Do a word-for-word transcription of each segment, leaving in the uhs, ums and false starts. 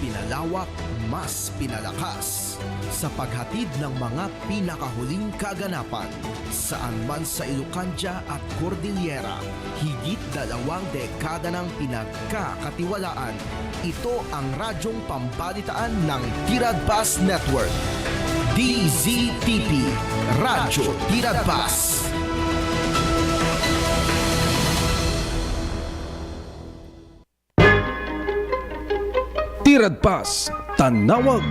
Pinalawak, mas pinalakas sa paghatid ng mga pinakahuling kaganapan. Saan man sa Ilocandia at Cordillera, higit dalawang dekada nang pinagkakatiwalaan. Ito ang radyong pambalitaan ng Tiradpas Network. D Z T P, Radyo Tiradpas. Tiradpas, Tanawag.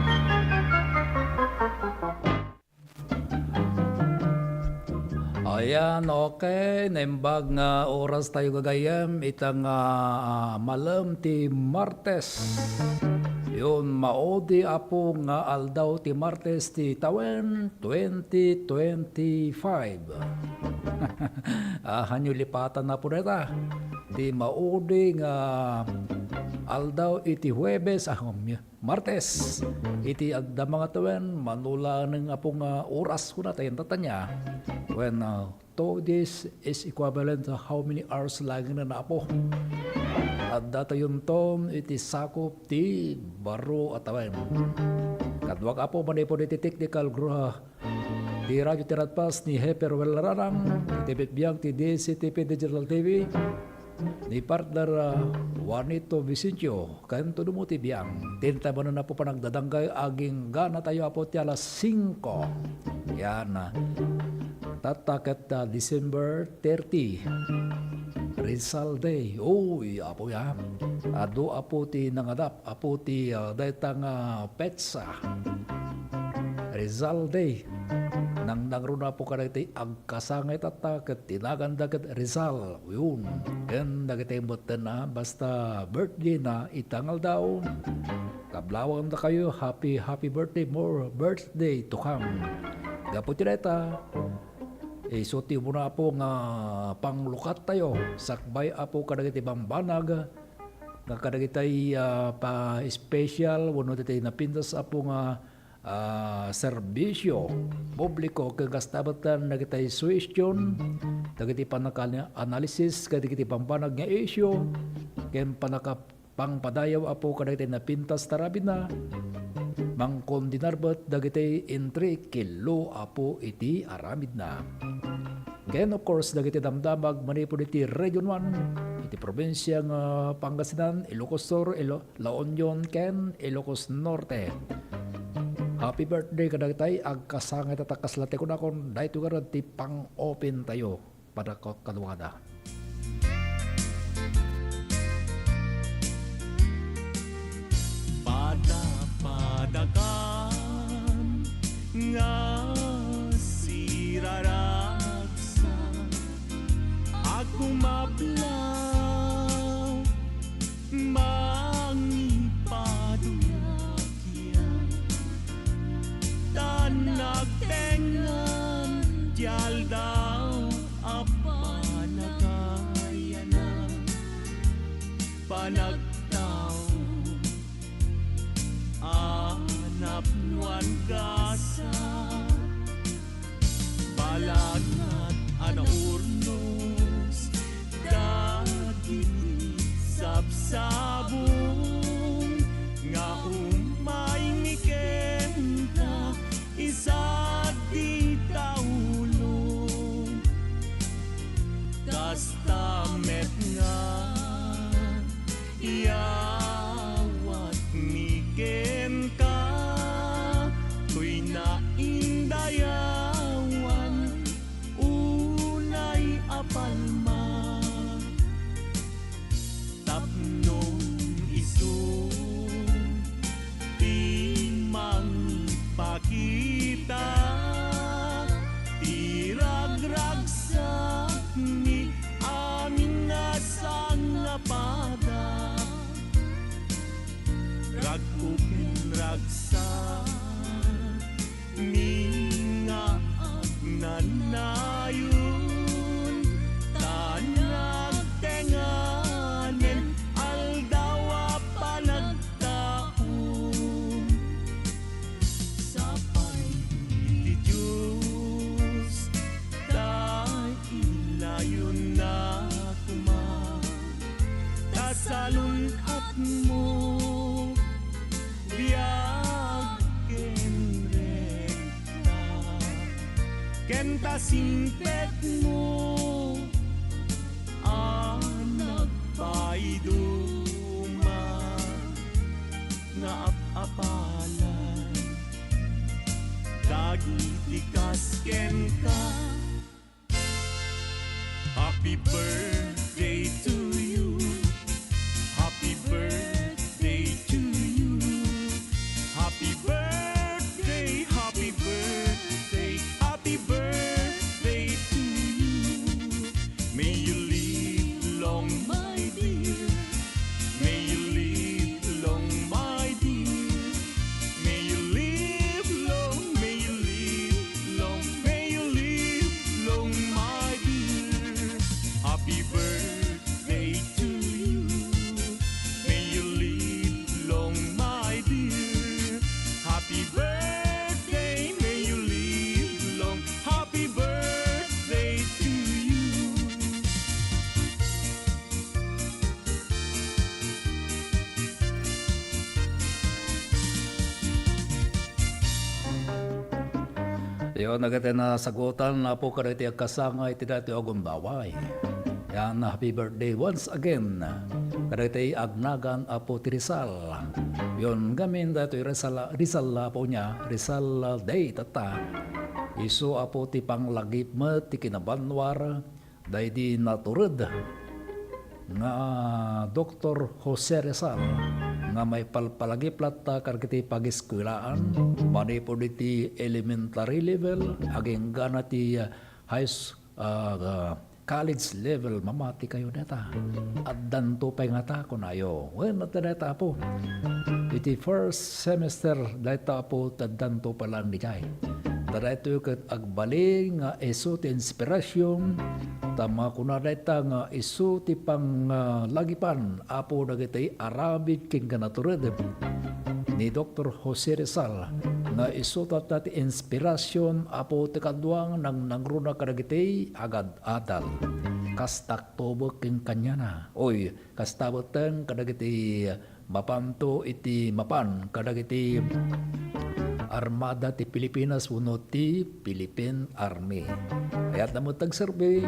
Ayan, okay. Naimbag nga oras tayo gagayyem. Ita nga, ah, malem ti Martes. Yun, maudi, Apo, nga aldaw ti Martes ti tawen twenty twenty-five. Ah, hanyo lipatan na po deta. Ti maudi nga aldaw iti Huwebes, ah, um, Martes, iti agdama nga tawen, mano laeng, Apo, nga oras kuna tayo tatanya. When, uh, two days is equivalent to how many hours laeng na, Apo? Adda tayonton iti sakup ti baro a tawen. Kaduak, Apo, manipud iti technical group, ti Radio Tiradpas ni Heper Wellararang, iti bitbiag ti D Z T P Digital T V, ni partner, ah, Juanito Vicencio, ken tudumo ti biang. Tinta manen, Apo, panagdadanggay, agingga na tayo, Apo, ti alas singko. Yan, ah. Tatta ket, ah, December thirty, Rizal Day. Uy, Apo, ya. Adu, Apo, ti nangadap, Apo, ti, ah, dayta nga petsa. Rizal Day. Nangnangruna, Apo, kadagiti agkasangay tatta ket ti naganda ket Rizal. Yun. Ken dagiti metten a basta birthday na ita nga aldaw. Kablawangdakayo, happy, happy birthday, more birthday to come. Gapu ti dayta, isu ti umuna, Apo, nga panglukat tayo, sakbay, Apo, kadagiti bambanag, nga kadagitay, ah, pa-special, wenno dagitay napintas, Apo, nga, ah, serbisyo publiko, ken kasta met dagitay suhestion, dagiti pannaka-analysis, kadagiti bambanag nga isyu, ken pannaka-, pangpadayaw, Apo, kadagiti napintas ti aramidna, mangkondinar met dagiti entry kilo, Apo, iti aramidna. Ken, of course, dagiti damdamag manipud iti Region one, iti probinsia nga Pangasinan, Ilocos Sur, Ilo-, La Union, ken Ilocos Norte. Happy birthday kadagitay agkasangay tatta, kasla ti kunakon, daytoy ngarud ti pang-open tayo. Padakot kaduada. Padapadakan nga siraragsak, agkumablaw, mangipaduyak, ta nagtengngan ti aldaw a panakayanan, panagtaud a napnoan gasat, balangat a naurnos dagiti sabsabong nga umay ni kenta. Isat dita ulo, kasta met nga iyawat mi kenka, toy naindayawan unay a palma. Tapno isu ti mangipakita ti ragragsakmi amin a sangapada. Ragko ken ragsak mi nga agnanayon, ta nagtenganen aldaw a panagtaud. Sapay iti Dios, ta inayonna koma, ta salun-atmo Ta singpetmo a nagpaiduma nga ap-apalan dagiti kas kenka. Happy birthday to you. Happy birthday to you. Happy birthday, happy birthday, happy birthday to you. May you live long, my dear. May you live long, my dear. May you live long, may you live long, may you live long, my dear. Happy birthday to you. May you live long, my dear. Happy birthday, may you live long. Happy birthday to you. Yo, nagiti nasagutan, Apo, kadagiti agkasangay iti daytoy a gundaway. Yan, happy birthday once again. Kadagiti agnagan, Apo, ti Rizal. Yon, gamin daytoy Rizal, Rizal, Apo, niya, Rizal Day, tatta. Isu, Apo, ti panglagip met ti kinabanwar, daydi natured nga Doktor Jose Rizal nga maipalpalagip latta kadagiti pagiskuelaan manipud iti elementary level, agingga na ti, ah, high s-, ah, ah, college level, mamati kayo deta. Addanto pay ngata, kunayo. Wen, adda deta, Apo. Iti first semester, dayta, Apo, addanto pay laeng diay. Ta daytoy ket agbalin nga isu ti inspirasyon, ta makuna dayta nga isu ti panglagipan, Apo, dagiti aramid ken kinatured ni Doktor Jose Rizal, nga isu tatta ti inspirasyon, Apo, ti kaduang nangnangruna kadagiti agad-adal. Kastakto met ken kaniana. Oy, kasta metten kadagiti mapanto iti, mapan kadagiti Armada ti Pilipinas wenno ti Philippine Army. Kayatna met agserbi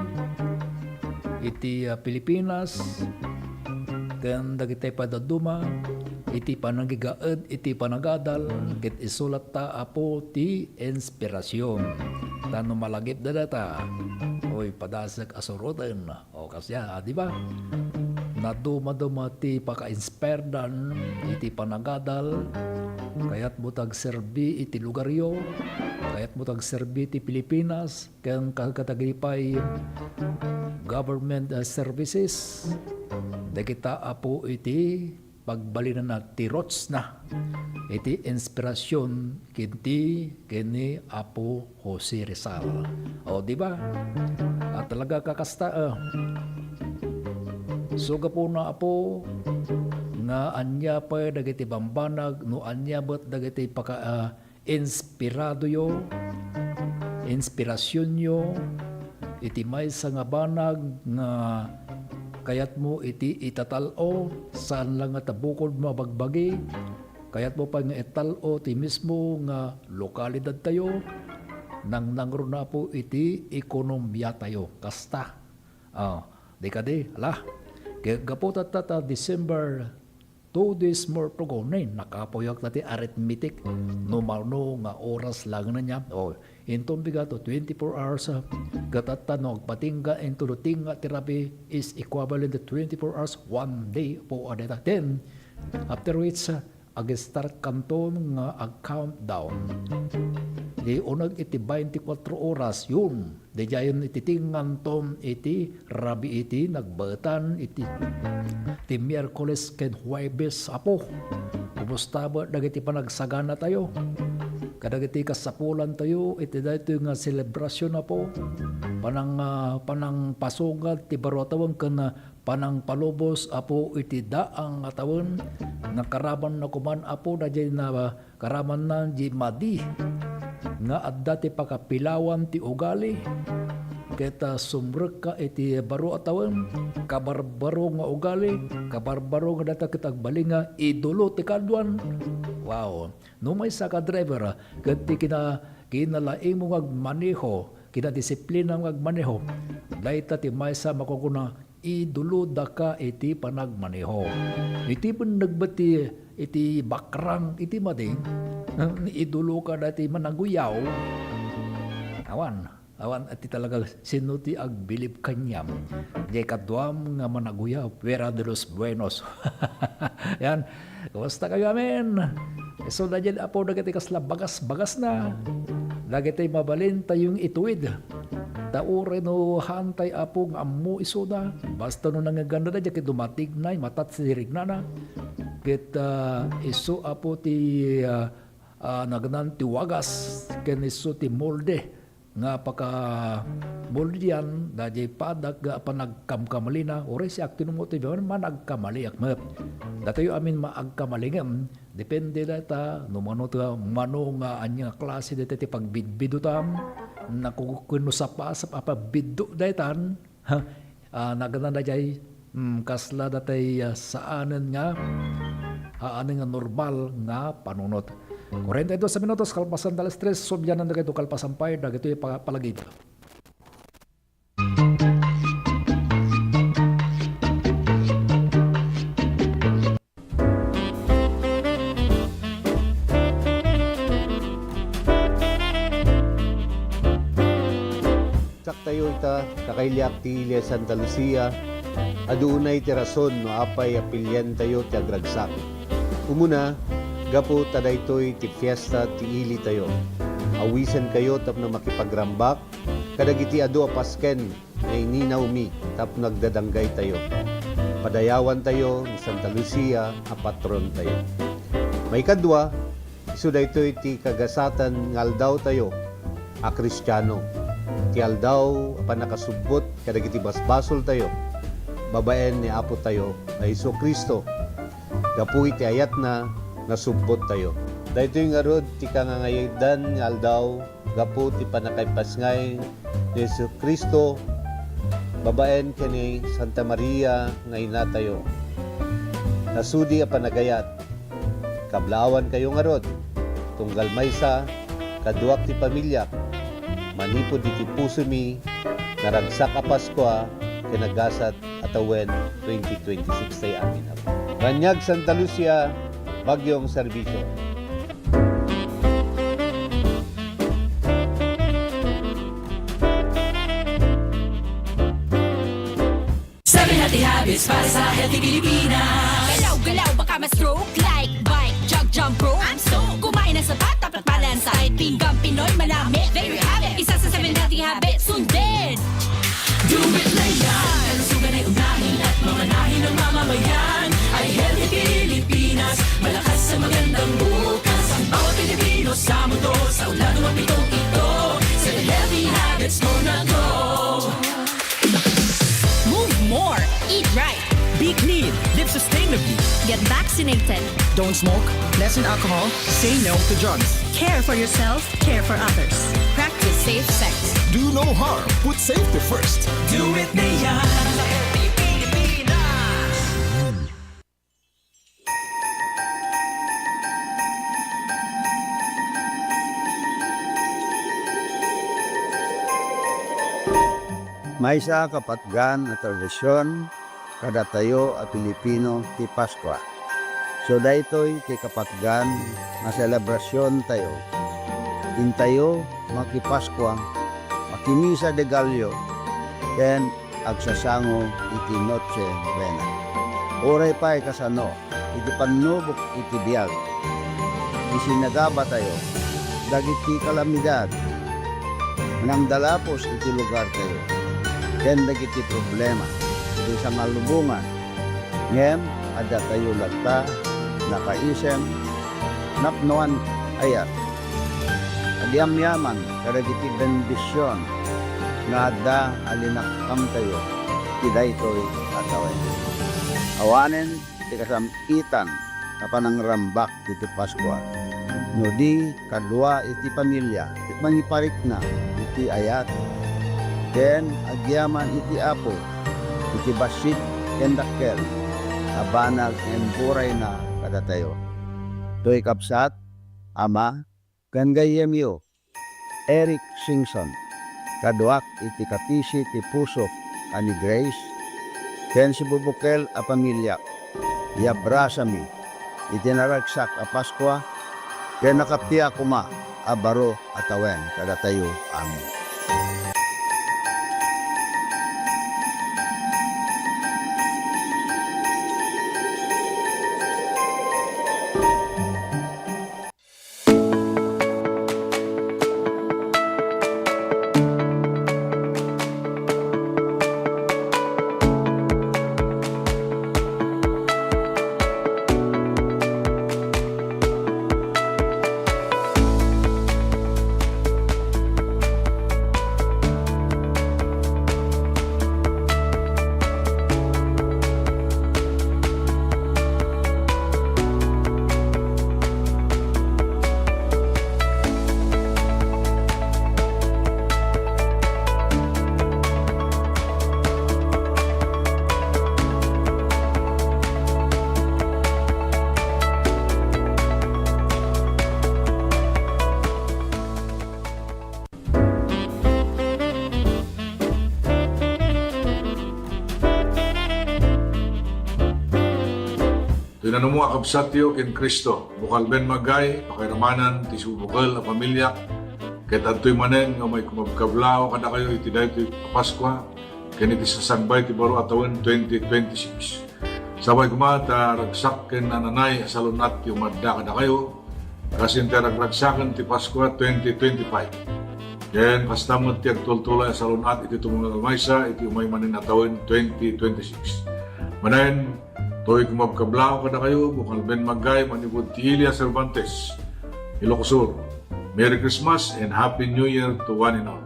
iti, ah, Pilipinas ken dagiti pay dadduma iti panangigaed iti panagadal ket isu latta, Apo, ti inspirasyon. Ta no malagipda data, oy, padasek a suroten. O, kasya, a, di ba? Nadumaduma ti paka-inspiredan iti panagadal. Kayatmo ti agserbi iti lugaryo. Kayatmo ti agserbi ti Pilipinas. Ken ka-, kadagiti pay government, a, services. Dagita, Apo, iti pagbalinanna ti rootsna iti inspirasyon ken ti ken ni Apo Jose Rizal. O, di ba? At talaga kakasta, a. So, gapuna, Apo, nga ania pay dagiti bambanag, no ania met dagiti paka-, a, inspiradoyo, inspirasyonyo iti maysa nga banag nga kayatmo iti itatal-o, saan la nga ta bukodmo a bagbagi, kayatmo pay nga ital-o ti mismo nga lokalidadtayo, nangnangruna, Apo, iti ekonomiatayo. Kasta. Ah, di kadi, ala. Kaya gapu tatta ta December two days more to go. Nay, nakapuyak na ti arithmetic. No mano nga oras lang na niya. O, inton bigat to twenty-four hours, ah, ket tatta no agpatingga into the tinga ti rabii is equivalent to twenty-four hours, one day po a data. Then, after which, ah, ag-start kanton nga ag-countdown. Di uneg iti twenty-four oras, yun. Didiayen iti tinganton iti rabii iti nagbaetan iti ti Miyerkules ken Huwebes, Apo. Kumusta met dagiti panagsaganatayo? Kadagiti kasapulantayo iti daytoy nga selebrasyon, Apo. Panang, ah, panangpasungad ti baro a tawen ken, ah, panangpalubos, Apo, iti daang a tawen nga karamanna koman, Apo, daydiay na karamanna di madi nga adda ti pakapilawan ti ugali, ket, ah, sumrekka iti baro a tawen, kabarbaro nga ugali, kabarbaro nga data ket agbalin nga idolo ti kaduan. Wow! No maysa ka driver, ah, ket ti kina-, kinalaing mo nga agmaneho, kinadisiplinam nga agmaneho. Dayta ti maysa a makukuna, idulodaka iti panagmaneho. Iti benneg met ti, iti bakrang iti madi, iduloka daytoy managuyaw. Awan, awan, ti talaga, sino ti agbilib kaniam? Diay kaduam nga managuyaw, fuera de los buenos. Yan. Kumusta kayo, amen? Isu daydiay, Apo, dagiti kasla bagas-bagasna. Dagiti mabalin tayong ituwid. Ta uray no haantay, Apo, nga ammo isuda. Basta no nangeganda daydiay, ket dumatig na, imatat ti rignana. Ket, ah, isu, Apo, ti, ah, ah, nagnan ti wagas, ken isu ti molde nga pakabuldian daydiay padak nga panagkamkamalina, uray siak ti numo ti biag, managkamaliak met. Datayo amin maagkamali ngem, depende dayta, no mano ta, mano nga ania nga klase dayta ti pagbidbidutam, naku-, ken no sapasap a pagbiddo daytan, ha, ah, nagana daydiay, mm, kasla datay, ah, saanen nga, saanen nga normal nga panunot. Kuarenta y dos minutos kalpasan ta alas tres, sublianan dagitoy kalpasan pay dagitoy pa-, palagip. Ragsak tayo ita, kakailiak ti ili a Santa Lucia, adu unay ti rason no apay a pilientayo ti agragsak. Umuna, gapu ta daytoy ti fiesta ti ilitayo. Awisenkayo tapno makipagrambak kadagiti adu a pasken nga ininawmi tapno agdadanggaytayo. Padayawantayo ni Santa Lucia a patrontayo. Maikadua, isu daytoy ti kagasaten nga aldawtayo a Kristiano, ti aldaw a pannakasubbot kadagiti basbasoltayo babaen ni Apotayo a Jesu-Cristo. Gapu iti ayatna, nasubbottayo. Daytoy ngarud ti kangangayadan nga aldaw gapu ti pannakaipasngay ni Jesu-Cristo babaen ken ni Santa Maria nga inatayo. Nasudi a panagayat, kablaawankayo ngarud, tunggal maysa, kaduak ti pamiliak, manipud iti pusomi, naragsak a Paskua ken nagasat a tawen twenty twenty-six tay amin. Raniag Santa Lucia, Baguiong Serbisyo. Seven healthy habits para sa healthy Pilipinas. Galaw-galaw, baka ma-stroke. Like, bike, jog, jump rope. I'm stoked. Kumain ng sapat, dapat balansay. Pinggang Pinoy, manami. There you have it. Isa sa seven healthy habits. Sundin. Do it na yan. Kalusugan ay unahin at mamanahin ng mamamayan. Ay healthy Pilipinas. Malakas sa magandang bukas. Ang bawat Pilipino sa mundo. Sa ulado man pitong ito. Seven healthy habits mo na go. Move more. Eat right. Be clean. Live sustainably. Get vaccinated. Don't smoke. Lessen alcohol. Say no to drugs. Care for yourself. Care for others. Practice safe sex. Do no harm. Put safety first. Do it na yan. Sa Healthy Pilipinas. Maysa a kapatgan a tradision kadatayo a Pilipino ti Paskua. So, daytoy ti kapatgan nga selebrasiontayo. Intayo makipaskua, makimisa de Gallo, ken agsasango iti Noche Buena. Uray pay kasano, iti pannubok iti biag, isinagabatayo dagiti kalamidad nga nangdalapos iti lugartayo, ken dagiti problema iti sangalubongan. Ngem addatayo latta nakaisem, napnoan, ayat. Agyamyaman kadagiti bendision nga adda a linakkamtayo iti daytoy a tawen. Awanen ti kasam-itan a panangrambak iti Paskua, no di kadua iti familia ket mangiparikna iti ayat ken agyaman iti Apo iti bassit ken dakkel a banag nga imburayna kadatayo. Toy kabsat, ama, ken gayyemyo, Eric Singson. kaduak iti kapisi ti pusok a ni Grace ken sibubukel a pamiliak. Iabrasami iti naragsak a Paskua ken nakappia koma a baro a tawen kadatayo amin. Toy nanumo a kabsatyo ken Cristo, bukal Ben Magay, pakairamanan ti sibubukel a pamiliak, ket adtoy manen nga umay kumabkablaw kadakayo iti daytoy a Paskua ken iti sasangbay ti baro a tawen twenty twenty-six. Sapay koma ta ragsak ken nananay a salun-at ti umadda kadakayo, kas iti ragragsaken ti Paskua twenty twenty-five. Ken kasta met ti agtultuloy a salun-at iti tumungtunggal maysa iti umay manen a tawen twenty twenty-six. Manen, toy kumabkablaw kadakayo, bukal Ben Magay manipud ti Ilia Cervantes, Ilocos Sur. Merry Christmas and Happy New Year to one and all.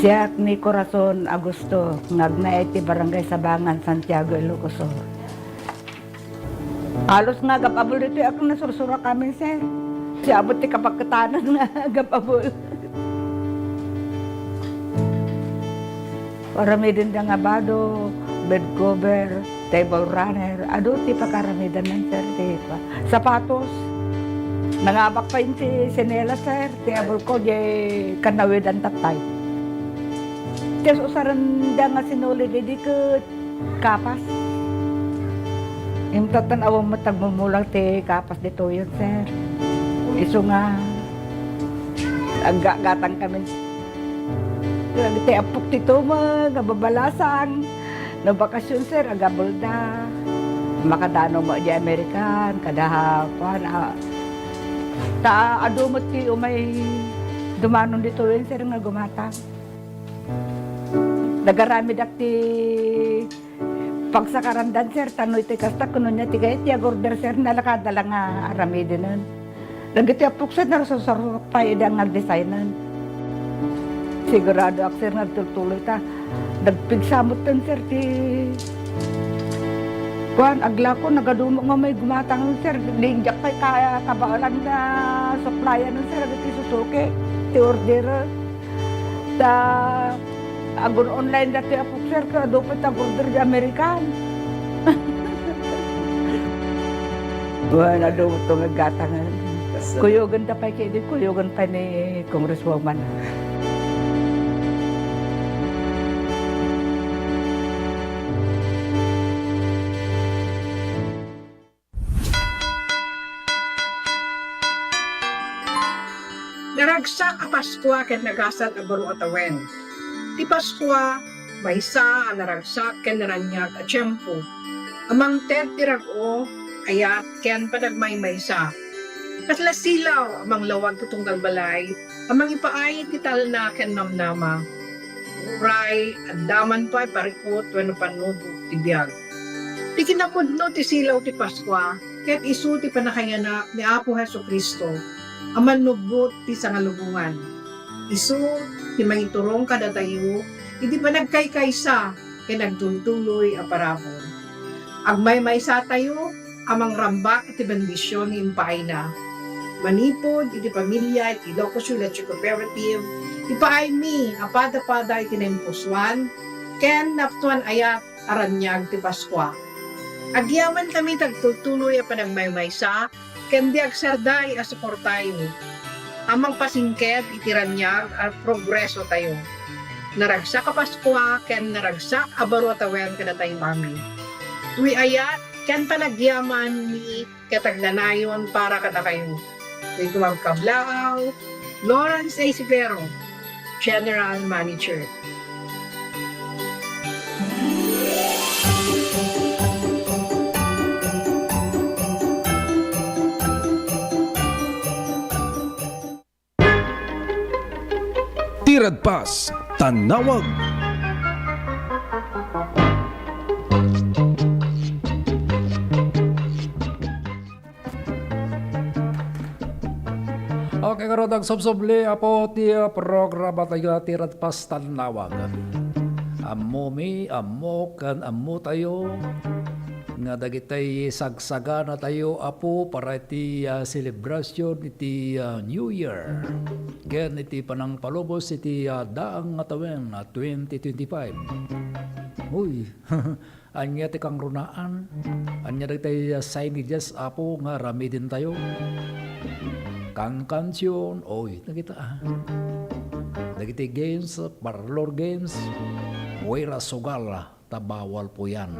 Siak ni Corazon Augusto, nga agnaed iti Barangay Sabangan, Santiago, Ilocos Sur. Halos nga agap-abul ditoy a nasursuro amin, sir. Siya abot ti kapaketanan nga agap-abul. Aramiden da nga bado, bed cover, table runner, adu ti pakaaramidennan, sir, ti pa-, sapatos. Nangabak pay ti sinelas, sir, ti abul ko, di kanawidan tattay. Ti usaren da nga sinulid idi ket kapas. Imtattan awan met agmumulang ti kapas ditoyen, sir. Isu nga aggatang kami. Ti apok ti tumeng nga babalasang. No bakasyon, sir, agabelda. Makadano mo di American, kada kuan, a, ta adu met ti umay dumanon ditoyen, sir, nga gumatang. Nagaramidak ti pagsakarandan, sir, tano iti kasta, kuno niya ti gayet ti agorder, sir, nalakada lang nga aramidenen. Dagiti apok, sir, narusarusarok pay ida nga designen. Siguradoak, sir, nga agtultuloy ta nagpigsa metten, sir, ti kuan, aglako, nagadumo nga may gumatang, sir, diak pay kaya kabaelan nga supplyan, sir, dagiti susuki ti order. Ta agun-online dati a boxer, ket adu pay ta order di American. Wen, adu to nga gatangen. Kuyogen da pay kidi, kuyogen pay ni Congresswoman. Naragsak a Paskua ken nagasat a baro a tawen. Ti Paskua, maysa a naragsak ken naraniag a tiempo a mangted ti rag-o, ayat, ken panagmaymaysa. Kasla silaw a manglawag ti tunggal balay a mangipaay iti talna ken namnama. Uray adda man pay parikut wenno pannubot ti biag. Ti kinapudno ti silaw ti Paskua ket isu ti pannakayanak ni Apo Jesu-Cristo a Mannubbot ti sangalubongan. Isu ti mangiturong kadatayo iti panagkaykaysa ken agtultuloy a parabur. Agmaymaysatayo a mangrambak iti bendision nga impaayna. Manipud iti pamilia iti Ilocos Village Cooperative, ipaaymi a padapada iti naimpusoan ken napnoan ayat a raniag ti Paskua. Agyamankami ti agtultuloy a panagmaymaysa ken di agsarday a suportayo a mangpasingked iti raniag a progresotayo. Naragsak a Paskua ken naragsak a baro a tawen kadatayo amin. Wi ayat ken panagyaman ni ket agnanayon para kadakayo. Dagiti mabkablaaw, Lawrence A. Sivero, General Manager. Ti Radpas Tannawag. Okay, ngarud, agsubsubli, Apo, ti, ah, programa tayo, ti Radpas Tannawag. Ammomi, ammok, ken ammo tayo nga dagitay sagsagana tayo, Apo, para iti, ah, selebrasyon iti, ah, New Year ken iti panangpalubos iti, ah, daang nga tawen, ah, twenty twenty-five. Uy, ania ti kangrunaan? Ania dagitay, ah, signages, Apo, nga aramidentayo? Kankansion, oy, nakita, ah. Dagiti games, parlor games, way ra sugal, ta bawal po yan.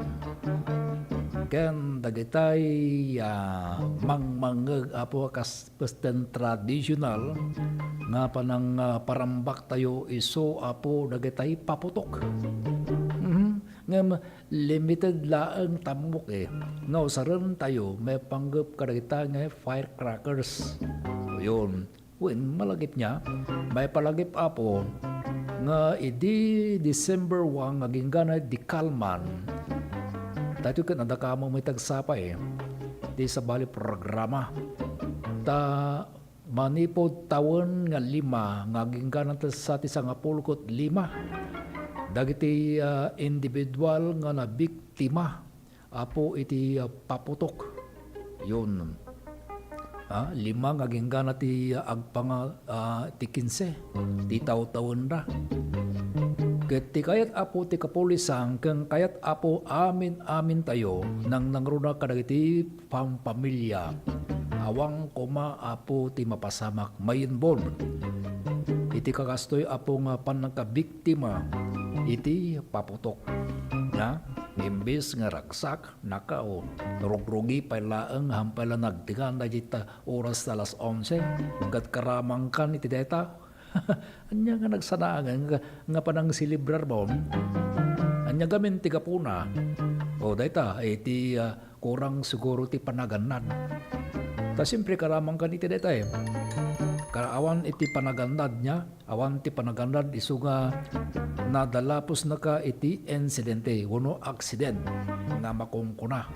Ken dagitay, ah, mangmangngeg, Apo, kas, pesten traditional nga panang, ah, parambak tayo isu, Apo, dagitay paputok. Mhm. Ngem limited laeng tammok, eh, nga usaren tayo maipanggep kadagita nga firecrackers. Yun. Wen, malagip nia, maipalagip, Apo, nga idi December one nga agingganay di kalman, daytoy ket adda kamo met agsapa, eh, ti sabali programa. Ta manipud tawen nga lima nga agingganan sa ti sangapulo ket lima dagiti, ah, individual nga nabiktima, Apo, iti, ah, paputok. Yun. Ah, lima nga agingganan ti, ah, agpanga-, ah, ti kinse ti tawtawenna. Ket ti kayat, Apo, ti kapulisan ken kayat, Apo, amin-amintayo nangnangruna kadagiti pampamilya. Awan koma, Apo, ti mapasamak ma-involve iti kakastoy, Apo, nga pannakabiktima iti paputok. Nga, imbes nga ragsak, nakaw, rugrugi pay laeng, hampay la nagtigan dayta oras ta alas onse, ket karamangkan iti dayta. Ania nga nagsanaangan nga, nga panangselebrar mo? Ania gamin ti gapuna? O, dayta, iti, ah, kurang siguro ti panagannad. Ta siempre, karamangkan iti dayta, eh. Ka-, awan iti panagannad nia, awan ti panagannad isu nga nadalapusnaka iti insidente wenno accident nga makunkuna.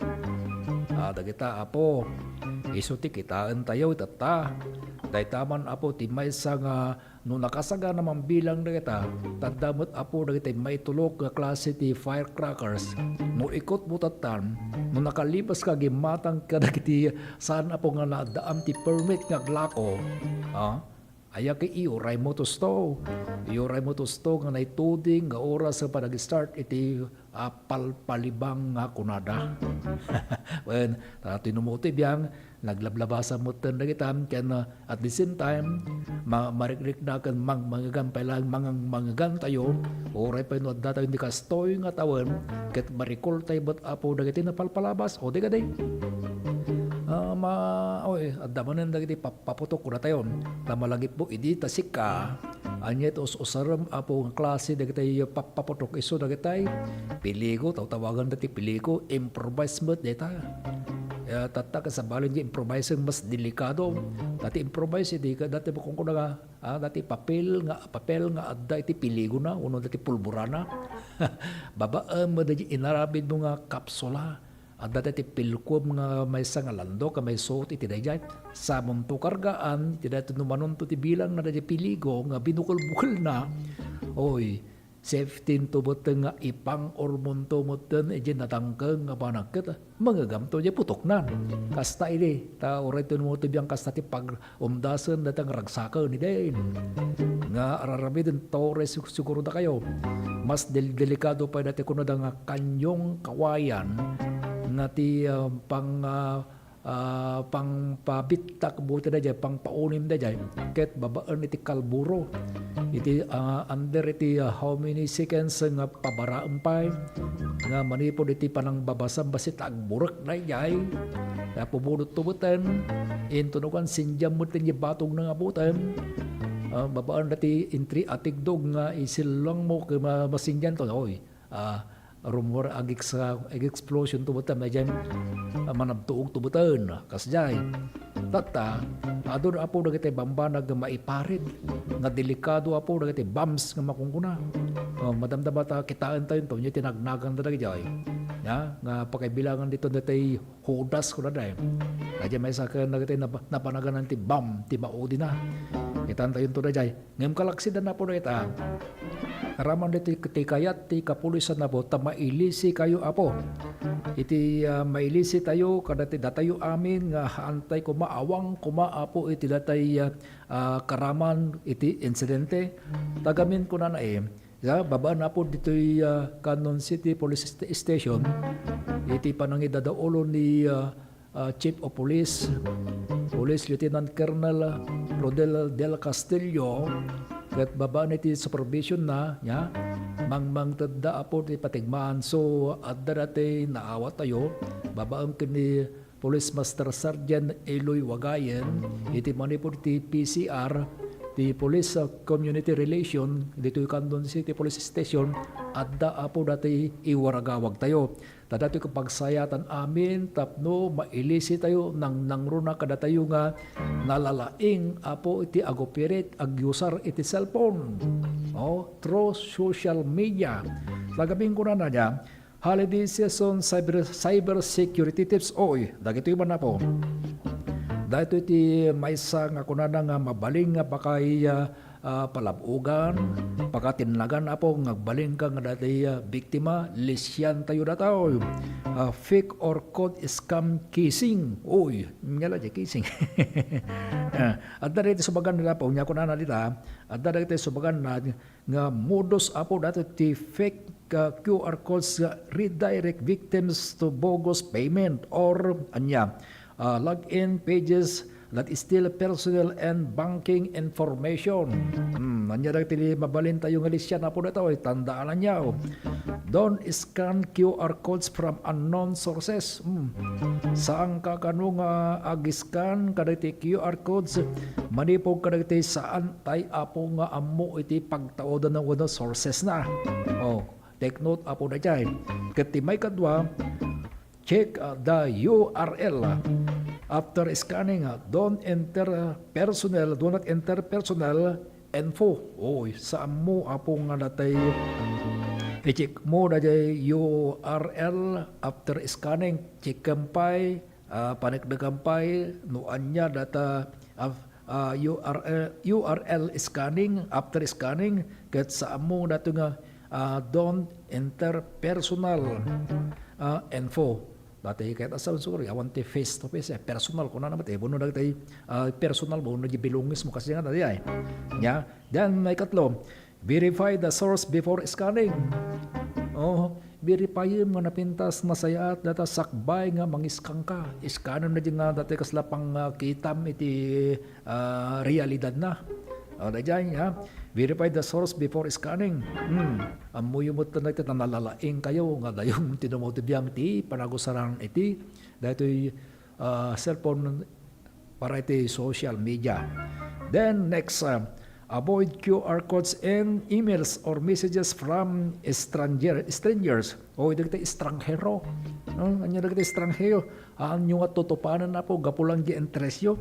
Ah, dagita, Apo, isu ti kitaentayo itatta. Dayta man, Apo, ti maysa nga no nakasagana man bilang dagita, ta adda met, Apo, dagiti maitulok nga klase ti firecrackers. No ikutmo tattan, no nakalibaska gimmatang kadagiti saan, Apo, nga naaddaam ti permit nga aglako, ah, aya ket iuraymo tusto. Iuraymo tusto nga naituding nga oras nga panag-start iti, ah, palpalibang nga kunada. Wen, ta tinumutoy biang, naglablabasa metten dagita, ken, ah, at the same time, ma-, marikrikna ken mang-, mangegan pay laeng mangang-, mangegantayo, uray pay no adda tayo indi kastoy nga tawen, ket marikoltayo met, Apo, dagiti napalpalabas, o di kadi? Ah, ma-, oy, adda manen dagiti pap-, paputok, kunatayo, ta malagipmo idi ta sika, ania ti us-usarem, Apo, nga klase dagiti pap-, paputok isu dagitay piligo, tawtawagan dagiti piligo, improvise met dayta. Ya, tatta, ket sabali nga improvising mas delikado. Dati improvise, idi ka, dati makunkuna nga, ah, dati papel nga, papel nga adda iti piligona, wenno dati pulburana. Babaen met daydi inaramidmo nga kapsula. Adda daydi pilkuem nga maysa nga landok nga maisuot iti daydiay. Samonto kargaan, iti daytoy no manonto ti bilangna daydiay piligo nga binukel-bukelna. Oy, safety-nto metten nga ipang-ormonto metten idiay natangkeng nga banag ket mangegamto idiay putoknan. Kasta idi, ta uray ti no ti biang kasta ti pag-, umdasen dayta nga ragsaken idi. Nga Ah, ar-aramiden Torres, sig-, siguro dakayo. Mas del-, delikado pay dati kunada nga kanyong kawayan nga ti, ah, pang, ah, ah, pangpabittak buti daydiay, pangpaunim daydiay, ket babaen iti kalburo. Iti, ah, under iti, ah, how many seconds nga pabaraem pay nga manipud iti panangbabasam, basta agburek daydiay. Napubunot to beten, intunogan, sindian met ti batog na nga butem. Ah, babaen dati entry a tigdog nga isillang mo ket ma-, masindian to. Oy, ah, rumor, ag-ex-, ag-explosion to beten, daydiay, ah, manabtuog to beten, kasdiay. Tatta, adu, Apo, dagiti bambanag nga maiparit, nga delikado, Apo, dagiti bombs nga makungkuna. Oh, madamdama ta kitaentayo to, nia ti nagnaganda dagiti, ay. Ya, nga pakaibilangan dito dati Judas, kunada, eh. Daydiay maysa ken dagiti nap-, napanaganan ti bomb, ti maudina. Kitaentayo to daydiay. Ngem kalaksidan, Apo, dayta. Aramidem ditoy ti kayat ti kapulisan, Apo, ta mailisikayo, Apo. Iti, ah, mailisitayo kadati datayo amin nga haantay koma, awan koma, Apo, iti datay, ah, ah, karaman iti insidente. Ta gamin kunana, eh, ya, babaen, Apo, ditoy, ah, Canon City Police St-, Station, iti panangidadaulo ni, ah, ah, Chief of Police, Police Lieutenant Colonel Rodel del Castillo, ket babaen iti supervision na, ya, mangmangtedda, Apo, ti patigmaan. So, adda dati naawat tayo, babaen ken ni Police Master Sergeant Eloy Wagayen, iti manipud ti P C R, ti Police, ah, Community Relation, ditoy Candon City Police Station, adda, Apo, dati iwaragawag tayo. Ta datoy ket pagsayatan amin tapno mailisitayo, nangnangruna kadatayo nga nalalaing, Apo, iti agoperate, agiusar iti cellphone. Oh, through social media. Lagabing kunana dia, holiday season, cyber, cyber security tips. Oy, dagitoy man, Apo. Daytoy ti maysa nga kunana nga mabalin nga pakay, ah, ah, palab-ogan, pakatinnagan, Apo, nga agbalinka nga dati, ah, biktima, lisiantayo datayo. Ah, fake or code scam casing. Uy, ngala di casing. Ah, adda dagiti subagan na, Apo, nia kunana dita, adda dagiti subagan na nga modus, Apo, dati ti fake, ah, Q R codes nga redirect victims to bogus payment or ania, ah, login pages that steal personal and banking information. Hmm, ania dagiti mabalintayo nga lisian, Apo, datayo, ay tandaananyo. Don't scan Q R codes from unknown sources. Hmm. Saanka kano nga ag-scan kadagiti Q R codes manipud kadagiti saan tay, Apo, nga ammo iti pagtaodan wenno sources na. Oh, take note, Apo, daydiay. Ket ti maikadua, check, uh, the U R L, uh, after scanning, uh, don't enter, uh, personal, do not enter personal info. Oy, saanmo, Apo, nga natay i-check mo daydiay U R L after scanning. Check-em pay, ah, paneknekem pay no ania data, ah, ah, U R L, U R L scanning, after scanning, ket saanmo daytoy nga, ah, don't enter personal, ah, info. Dati ket asal, sorry, awan ti face to face, eh, personal, kunana met, eh, wenno dagiti, ah, personal mo, wenno di belongings mo, kasi nga dati, ay. Nia, then, maikatlo, verify the source before scanning. Oh, verifyem nga napintas, nasayaat, data sakbay nga mangiskanka. Scanem na di nga dati kasla pang, ah, kitam iti, ah, realidad na. O, daydiay, ha? Verify the source before scanning. Hmm. Ammoyo met ta nalalaing kayo nga dayo ti dumawti biang ti panagusaran iti daytoy, ah, cellphone para iti social media. Then next, ah, avoid Q R codes and emails or messages from stranger, strangers. O, dagiti estranghero. No? Ania dagiti estranghero? Anyo nga tutupanen, Apo, gapu lang di interesyo.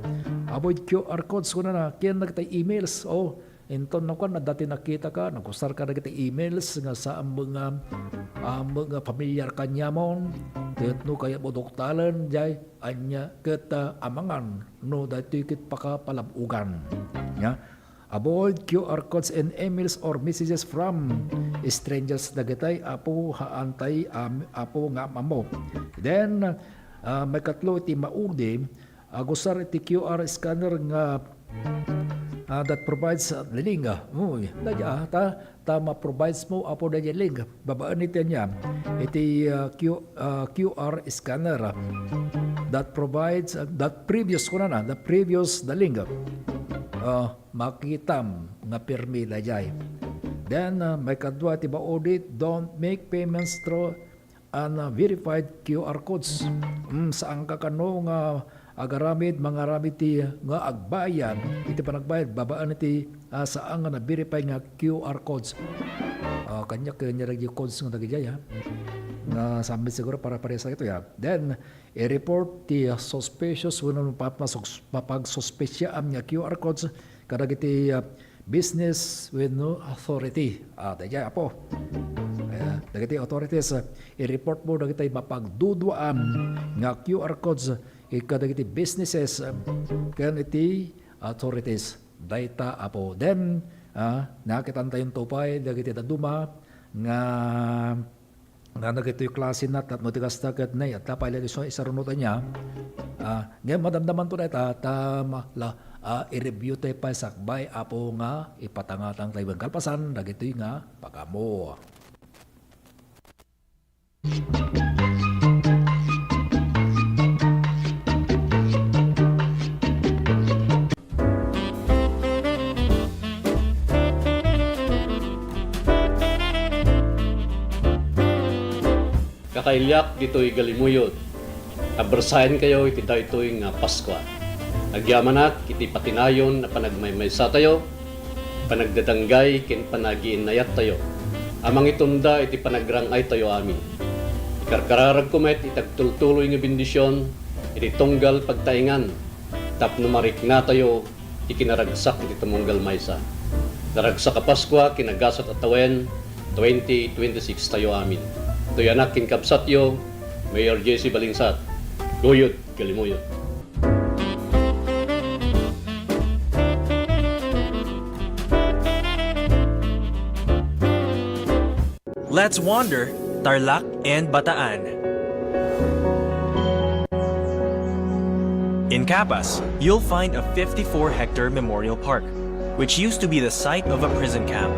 Avoid Q R codes, kunana, ken dagiti emails. O, inton nakuan, dati nakitaka, nagusarka dagiti emails nga saan nga, ah, nga familiar kaniamon, ket no kayatmo duktalen, jay, ania, ket, ah, amangan no daytoy ket pakapalab-ogan. Nia, avoid Q R codes and emails or messages from strangers dagitay, Apo, haantay, am-, Apo, nga ammo. Then, ah, maikatlo iti maudi, agusar iti Q R scanner nga ah, that provides, ah, the link. Ah, uy, daydiay, ah, ta, ta ma-provides mo, Apo, daydiay link. Babaen iti ania, iti, ah, Q, ah, Q R scanner, ah, that provides, ah, that previous, kunana, the previous, the link. Ah, makitam nga permi daydiay. Then, ah, maikadua iti baudit, don't make payments through unverified Q R codes. Mm, saanka kano nga agaramid, mangaramid ti, nga agbayad iti panagbayad babaen iti, ah, saan nga na-verify nga Q R codes. Ah, kaniak, kaniak dagiti codes nga dagiti, ah. Nga saanmi siguro para pareha sa ito, ya. Then, i-report ti suspicious wenno mapa-, masus-, mapagsuspetsaan nga Q R codes kadagiti, ah, business wenno authority. Ah, daydiay, Apo. Eh, dagiti authorities, ah, i-report mo dagiti mapagduduaan nga Q R codes, eh, kadagiti businesses, ah, ken iti authorities. Dayta, Apo. Then, ah, nakitantayonto pay dagiti dadduma nga nga dagitoy klase na, tapno ti kasta ket nay, adda pay la isu isarunotan niya. Ah, ngem madamdamanto dayta, ta ma-, la, ah, i-review tayo pay sakbay, Apo, nga ipatangatang tayo kalpasan dagitoy nga pagamo. Kakailiak ditoy Galimuyod, abersayankayo iti daytoy nga Paskua. Agyamanak iti patinayon a panagmaymaysatayo, panagdadanggay ken panagiinnayattayo a mangitunda iti panagrang-aytayo amin. Ikarkararagko met iti agtultuloy nga bendision iti tunggal pagtaengan tapno mariknatayo ti kinaragsak iti tumunggal maysa. Naragsak a Paskua ken nagasat a tawen, twenty twenty-six tayo amin. Toy anak ken kabsatyo, Mayor J C Balingsat, Guyod, Galimuyod. Let's wander Tarlac and Bataan. In Capas, you'll find a fifty-four hectare memorial park, which used to be the site of a prison camp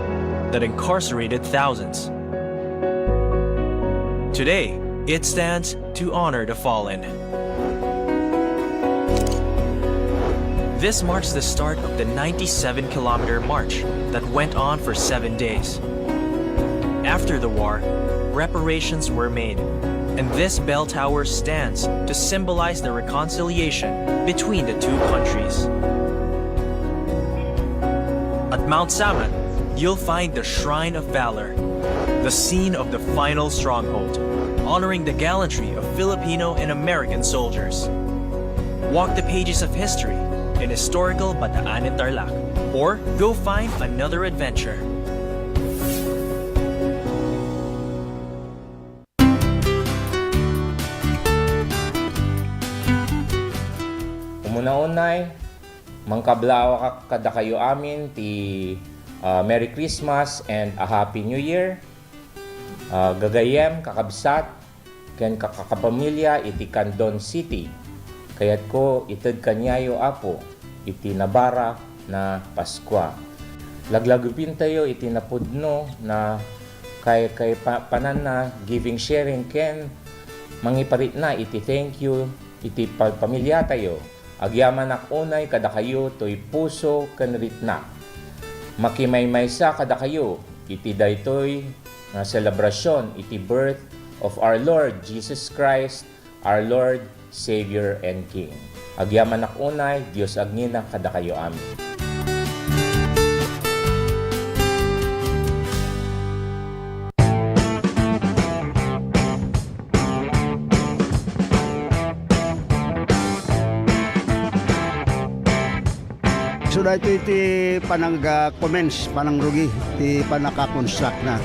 that incarcerated thousands. Today, it stands to honor the fallen. This marks the start of the ninety-seven kilometer march that went on for seven days. After the war, reparations were made, and this bell tower stands to symbolize the reconciliation between the two countries. At Mount Samat, you'll find the Shrine of Valor, the scene of the final stronghold, honoring the gallantry of Filipino and American soldiers. Walk the pages of history in historical Bataan and Tarlac, or go find another adventure. Umuna-unay, mangkablaawak kadakayo amin ti, ah, Merry Christmas and a Happy New Year. Ah, gagayyem, kakabsat, ken kakakapamilya iti Candon City. Kayatko ited kaniayo, Apo, iti nabarak na Paskua. Laglagipintayo iti napudno na kay, kay pa-, pananna, giving, sharing, ken mangiparikna iti thank you iti pa-, pamilyatayo. Agyamanak unay kadakayo toy puso ken riknak. Makimaymaysa kadakayo iti daytoy nga selebrasyon iti birth of our Lord Jesus Christ, our Lord, Savior, and King. Agyamanak unay, Dios agnina kadakayo amin. So, daytoy ti panag-, ah, commence, panangrugi ti pannaka-construct na.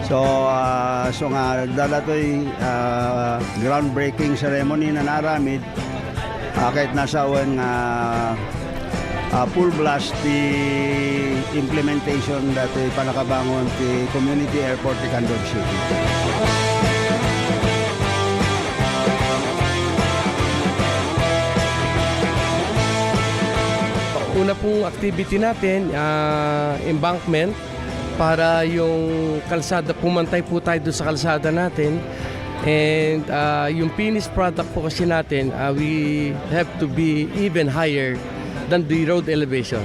So, ah, so nga, daytoy, ah, groundbreaking ceremony na naaramid, ah, ket nasawen nga, ah, full blast ti implementation daytoy pannakabangon ti community airport ti Candon City. Una pong activity natin, ah, embankment para yung kalsada, pumantay po tayo doon sa kalsada natin. And, ah, yung finished product po kasi natin, ah, we have to be even higher than the road elevation.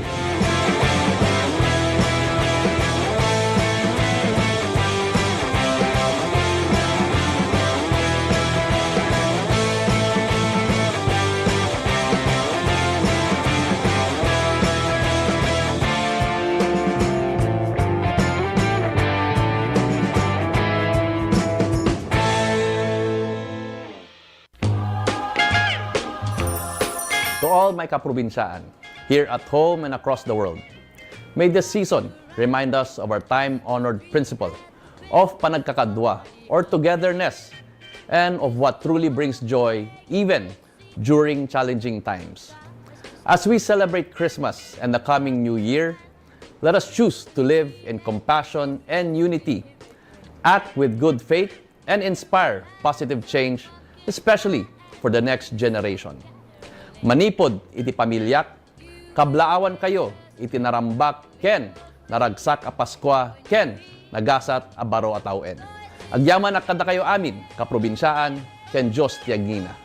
To all my kaprobinsyaan, here at home and across the world, may this season remind us of our time-honored principle of panagkakadua or togetherness and of what truly brings joy even during challenging times. As we celebrate Christmas and the coming New Year, let us choose to live in compassion and unity, act with good faith, and inspire positive change, especially for the next generation. Manipud iti pamiliak, kablaawankayo iti narambak ken naragsak a Paskua ken nagasat a baro a tawen. Agyamanak kadakayo amin, kaprobinsyaan, ken Dios ti agingina.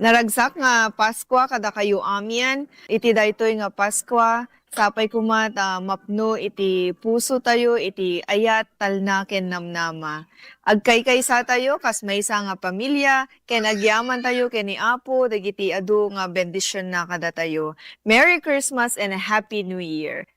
Naragsak nga Paskua kadakayo amin. Iti daytoy nga Paskua, sapay koma ta mapno iti pusotayo iti ayat, talna, ken namnama. Agkaykaysatayo kas maysa nga pamilia, ken agyamantayo ken ni Apo dagiti adu nga bendisionna kadatayo. Merry Christmas and a Happy New Year!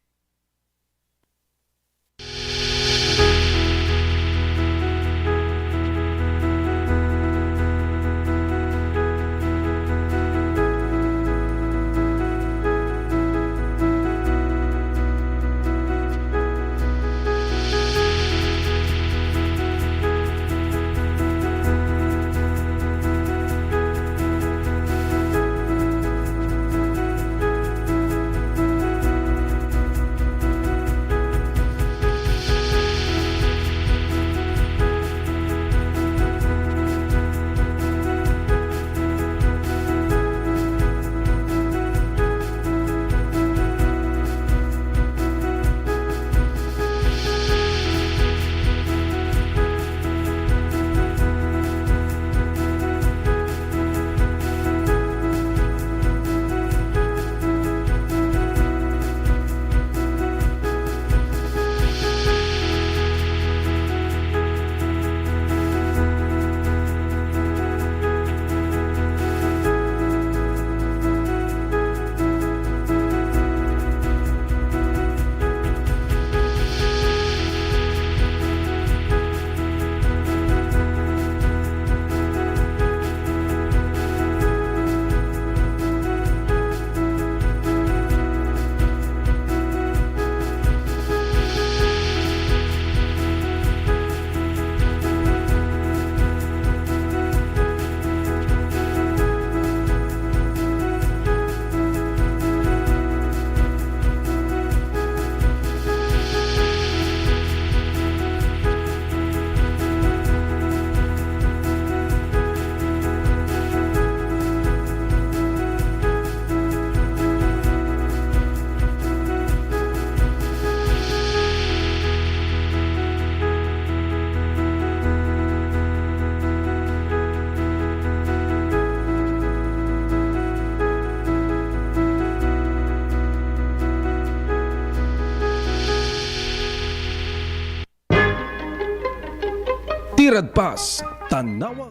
Agpas, tanawa.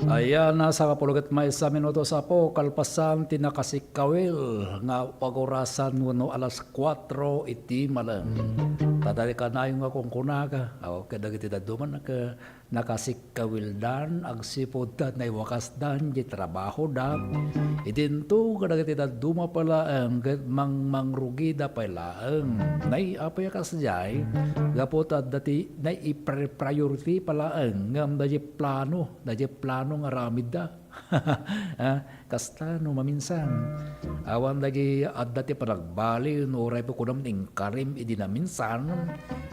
Ayan, nasa kapuluget maysa minutos, Apo, kalpasan ti nakasikkawil nga pagurasan wenno alas kuatro iti malem. Tadari kanayon nga kunkunak, aw, kadagiti dadduma nga nakasikkawildan agsipud ta naiwakasdan ti trabahoda. Idinto kadagiti dadduma pay laeng ket mang-, mangrugida pay laeng. Nay, apay a kasdiay? Gapu ta adda ti naipriority pay laeng ngem daydi plano, daydi plano nga aramidda. Ah, kasta no maminsan. Awan dagiti adda ti panagbali no uray pa kunam inkarim idi naminsan.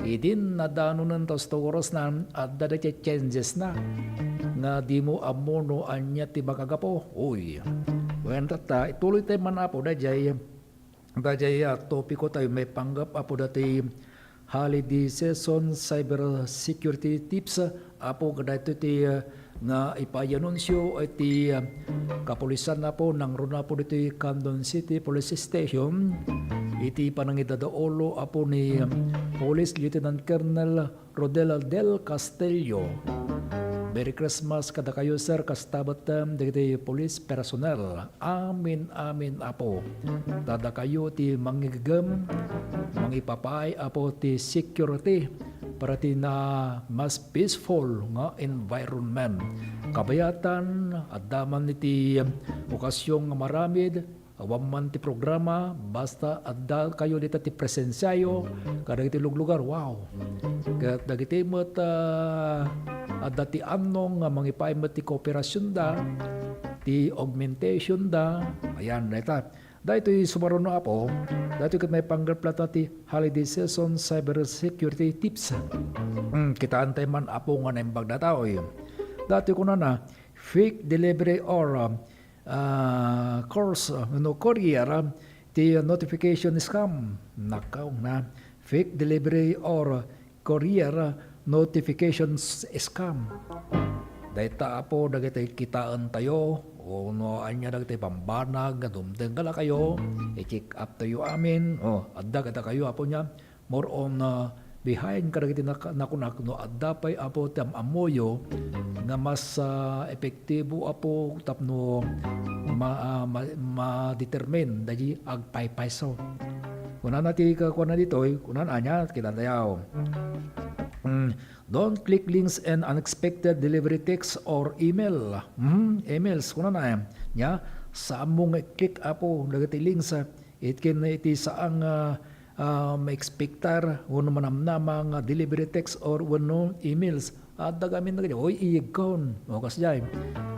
Idin nadanonen ta usto orasna, adda dagiti changesna nga dimo ammo no ania ti makagapu. Uy. Wen tatta, ituloy tayo man, Apo, dayjay Dayjay a topiko tayo maipanggep, Apo, dati holiday season cyber security tips, Apo, kadaytoy ti, ah, nga ipaianunsio iti, ah, kapulisan, Apo, nangruna, Apo, ditoy Candon City Police Station iti panangidadaulo, Apo, ni, ah, Police Lieutenant Colonel Rodel del Castillo. Merry Christmas kadakayo, sir, kasta met, em, dagiti police personnel. Amin, amin, Apo. Ta dakayo ti mangigegem, mangipapaay, Apo, ti security para ti na mas peaceful nga environment. Kabayatan, adda man iti okasyon nga maramid, awan man ti programa, basta adda kayo dita ti presensiayo kadagiti luglugar. Wow! Ket dagiti met, ah, adda ti annong nga mangipaay met ti kooperasionda, ti augmentationda. Ayan, dayta. Daytoy sumaruno, Apo, daytoy ket maipanggep latta ti holiday season cyber security tips. Hmm, kitaan tayo man, Apo, nga naimbag data, oy. Daytoy kunana, fake delivery or, ah, ah, course, ah, no courier, ah, ti notification scam. Nakaw na. Fake delivery or courier notifications scam. Dayta, Apo, dagiti kitaentayo, o no ania dagiti bambanag nga dumteng kadakayo, i-check up tayo amin. O, adda kadakayo, Apo, nia, more on, ah, behind kadagiti nak-, nakunak no adda pay, Apo, ti am-ammoyo nga mas, ah, epektibo, Apo, tapno ma-, ah, ma-, ma-determine dagiti agpaypayso. Kunana ti kakuana ditoy, kunana ania, kitantayaw. Mm, don't click links and unexpected delivery text or email. Mhm, emails, kunana, eh. Nia, saanmo nga i-click, Apo, dagiti links, ah, it ken iti saan nga, ah, maekspektar wenno manamnama nga delivery text or wenno emails. Adda gamin na kadi, "Oy, iyegkon." O, kasdiay.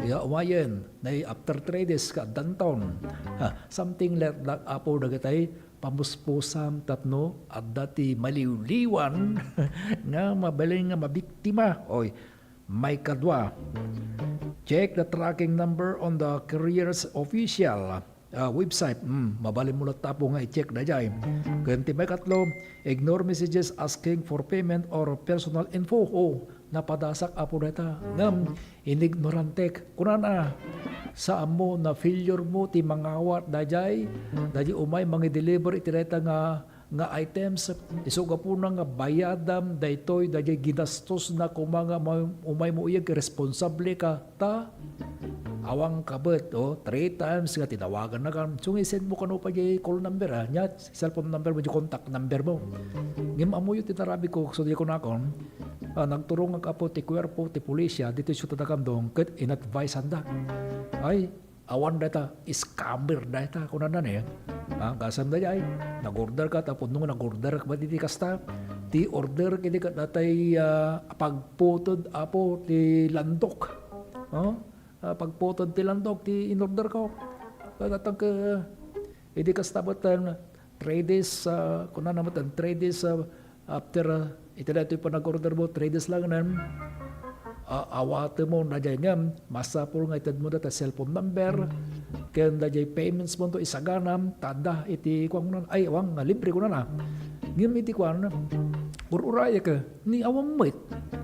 Ya, umayen, nay after three days, ka addanton. Ha, something like that, Apo, dagitay pamuspusan tapno adda ti maliwliwan nga mabalin nga mabiktima. Oy, maikadua, check the tracking number on the carrier's official, ah, website. Hmm, mabalin mo latta, Apo, nga i-check dayjay. Ken ti maikatlo, ignore messages asking for payment or personal info. Oh, napadasak, Apo, dayta. Ngem, inignorantek. Kunana, saanmo, na-failure mo ti mangawat dayjay, dayjay umay mangi-deliver iti dayta nga, nga items. Isu gapuna nga bayadam daytoy, dayjay ginastosna koma nga ma-, umay mo iyag, responsable ka. Ta, awan ka bet, oh, three times nga tinawagan na kan. So, nga i-send mo kano pay jay call number, ah. Nia, cellphone number mo, jay contact number mo. Ngem ammoyo ti naramid ko, so, di ko nakon. Ah, nagturongak, Apo, ti kuerpo ti pulisya ditoy siudad a Candon ket in-adviseanda. Ay, awan dayta, scammer dayta, kunana ni. Ah, kasam dayjay, nag-order ka, tapno nga nag-order ka ba diti kasta, ti order ket di ket datay, ah, pagputed, Apo, ti landok. Oh? Ah, pagputed ti landok ti in-order ko. Ket datang ket, idi kasta met, ah, three days, ah, kunana met, three days, ah, after, ah, iti daytoy panag-order mo, three days lang nen, ah, awatem mo dayjay ngem, masapul nga itedmo dayta cellphone number, ken dayjay payments mo to isaganam, ta adda iti kuan, kunana, ay, awan nga libre, kunana. Ngem iti kuan, ur-urayek, ni awan met.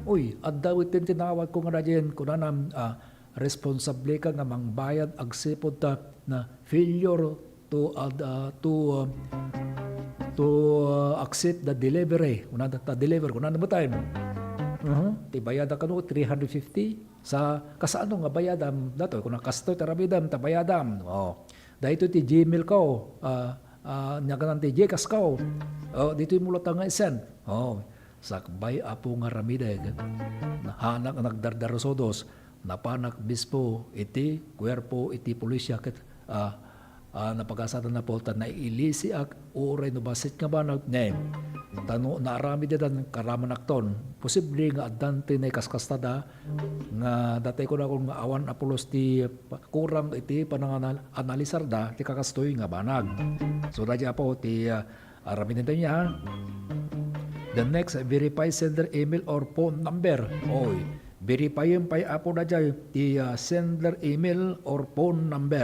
Uy, adda met ti tinawag ko nga dayjay, kunana, ah, responsable ka nga mangbayad agsipud ta na failure to, uh, to, uh, to, uh, accept the delivery. Kunana ta deliver, kunana met ay. Mhm. Ti bayadak kano, three hundred fifty. Sa, kasano nga bayadam? Datoy, kuna, "Kastoy ti aramidem, ta bayadam." Oh. Daytoy ti Gmail ko. Ah, ah, niaganan ti Gcash ko. Oh, ditoy mo latta nga i-send. Oh. Sakbay, Apo, nga aramidek. Nahanak nga nagdardarusodos. Napanak mismo iti kuerpo iti pulisya ket, ah, ah, napagasadan, Apo, ta nailisiak uray no bassit nga banag, ne. Ta no naaramid ida, karamanakton. Posible nga addan ti naikaskastada nga datay kunakon nga awan a pulos ti pa-, kurang iti pananganal-, analisarda ti kakastoy nga banag. So, daydi, Apo, ti, ah, aramidentayo, ha? The next, verify sender email or phone number. Oy, verifyem pay, Apo, daydiay ti, ah, sender email or phone number.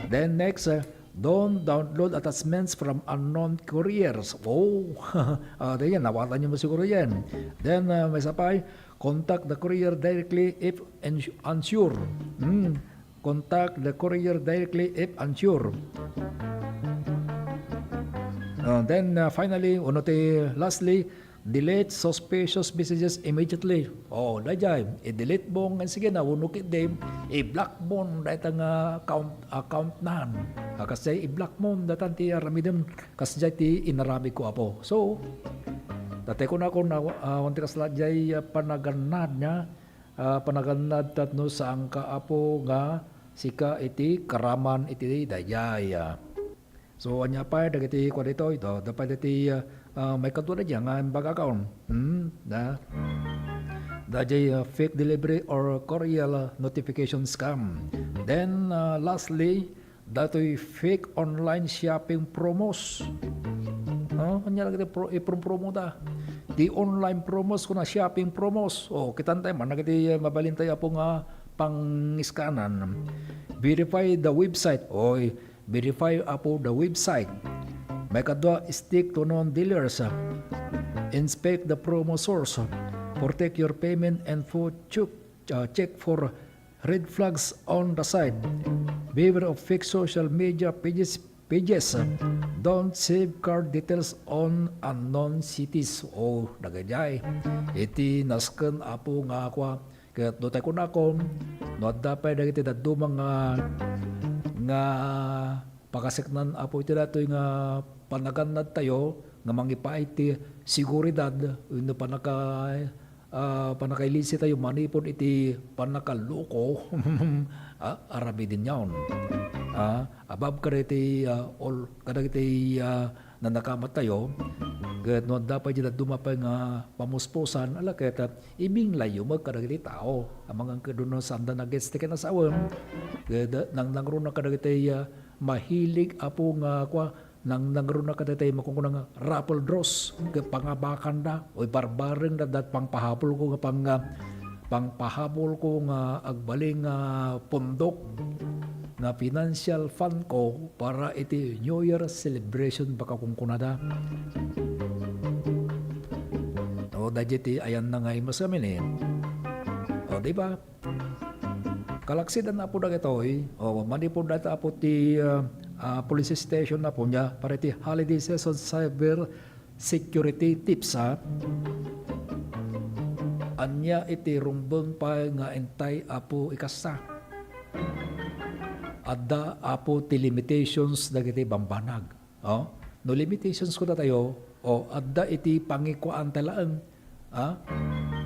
Then next, ah, don't download attachments from unknown couriers. Oh, ah, daydiay, nawatanyo met siguro yan. Then, ah, maysa pay, contact the courier directly if ens-, unsure. Hmm. Contact the courier directly if unsure. Uh, then, uh, finally, wenno ti lastly, delete suspicious messages immediately. Oh, daydiay, i-delete mo nga sige na, wenno ketdi, i-block mo dayta nga account, account nan. Ah, kasdiay i-block mo dayta ti aramidem, kasdiay ti inaramid ko, Apo. So, datay kunakon, ah, awan ti kasla daydiay, ah, panagannad nga, ah, panagannad tapno saanka, Apo, nga sika iti karaman iti daydiay, ah. So, ania pay dagiti kua ditoy? Ito, adu pay dagiti, ah, ah, maikadua daydiay nga imbagakon. Hmm, da. Daydiay, ah, fake delivery or courier notification scam. Then, ah, lastly, datoy fake online shopping promos. Oh, ania dagiti pro-, iprompromota? Ti online promos kuna shopping promos. Oh, kitan tayo man dagiti, eh, mabalin tayo, Apo, nga pang-scanan. Verify the website. Oy, verify, Apo, the website. Maikadua, stick to known dealers. Inspect the promo source. Protect your payment info. Check, uh, check for red flags on the site. Beware of fake social media pages, pages. Don't save card details on unknown sites. Oh, dagaydiay. Iti nasken, Apo, nga kua. Ket no tay kunakon, no adda pay dagiti dadduma nga, nga pakaseknan, Apo, iti datoy nga panagannad tayo nga mangipaay ti seguridad wenno panaka-, ah, pannakailisi tayo manipud iti pannakaloko, ah, aramiden yaon. Ah, abab kadagiti, ah, ol-, kadagiti, ah, nanakamat tayo, ket no adda pay diay dadduma pay nga pamuspusan, ala ket, ah, ibinglayyo met kadagiti tao. Amangan ket no saanda nagets ti kinasawem, ket nangnangruna kadagiti, ah, mahilig, Apo, nga kua, nangnangruna kadagiti makunkuna nga raffle draws ket pangabakanda, oy, barbareng da, dat pangpahabol ko nga pang-, pangpahabol ko nga agbalin nga pundok nga financial fund ko para iti New Year celebration, baka kunkunada. O, daydiay ti ayanna nga imas amin, eh. O, di ba? Kalaksidan, Apo, dagitoy, o, manipud dayta, Apo, ti, ah, ah, police station, Apo, nia, para iti holiday season cyber security tips, ha? Ania iti rumbeng pay nga intay, Apo, ikasta? Adda, Apo, ti limitations dagiti bambanag. Oh, no limitations ko datayo, oh, adda iti pangikuaan ta laeng. Ah?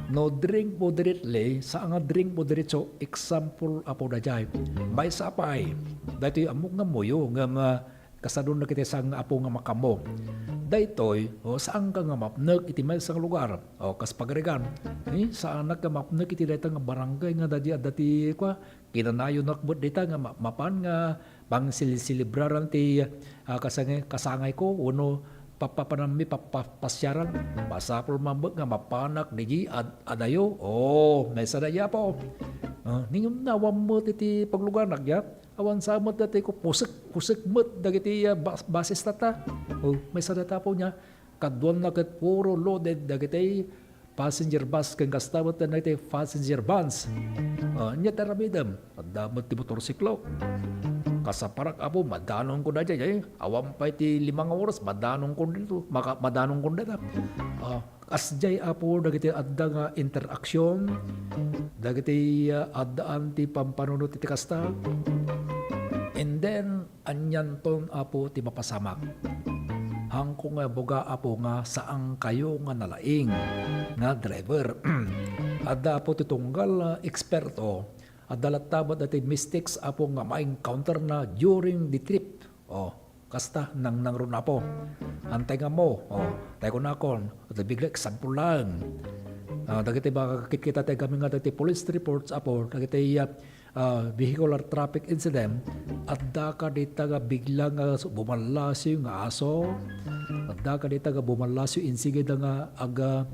No drink moderately, saan nga drink moderate, so example, Apo, daydiay. Maysa pay, daytoy ammok nga ammoyo, ngem, ah, kasadon dagiti saan nga, Apo, nga makammo. Daytoy, oh, saanka nga mapnek iti maysa nga lugar. Oh, kas pagarigan, eh, saanak nga mapnek iti dayta nga barangay nga daydi adda ti, kua, kinanayonak met dita nga ma-, mapan nga pangsilsilibraran ti, ah, kasangay-, kasangayko wenno papapananmi, papapasiaran. Masapul man met nga mapanak didi ad-, adayo. Oh, maysa daydi, Apo. Ah, ngem awan met iti paglugarnak, ya. Awan sa met daytoy ko, pusek, pusek met dagiti, ah, bas-, basis tata. Oh, maysa dayta, Apo, nia. Kaduana ket puro loaded dagiti passenger bus ken kasta met dagiti passenger vans. Ah, ania ti aramidem? Adda met ti motorsiklo. Kasaparak, Apo, madanonko daydiay, eh. Awan pay ti lima nga oras, madanonko dito. Maka-, madanonko dita. Ah, Kasdiay, Apo, dagiti adda nga interaksion, dagiti, ah, addaan ti pampanunot iti kasta. And then, anianton, Apo, ti mapasamak. Haanko nga ibaga, Apo, nga saankayo nga nalaing nga driver. Adda, Apo, ti tunggal, ah, eksperto. Adda latta met dati mistakes, Apo, nga ma-encounter na during the trip. Oh, kasta, nangnangruna, Apo. Antay nga mo, oh, tay kunakon, iti bigla example laeng. Ah, dagiti baka kitkita ti gamin nga dagiti police reports, Apo, dagiti, ah, ah, vehicular traffic incident, adda ka dita nga bigla nga su-, bumallasiw nga aso, adda ka dita nga bumallasiw insigida nga aga,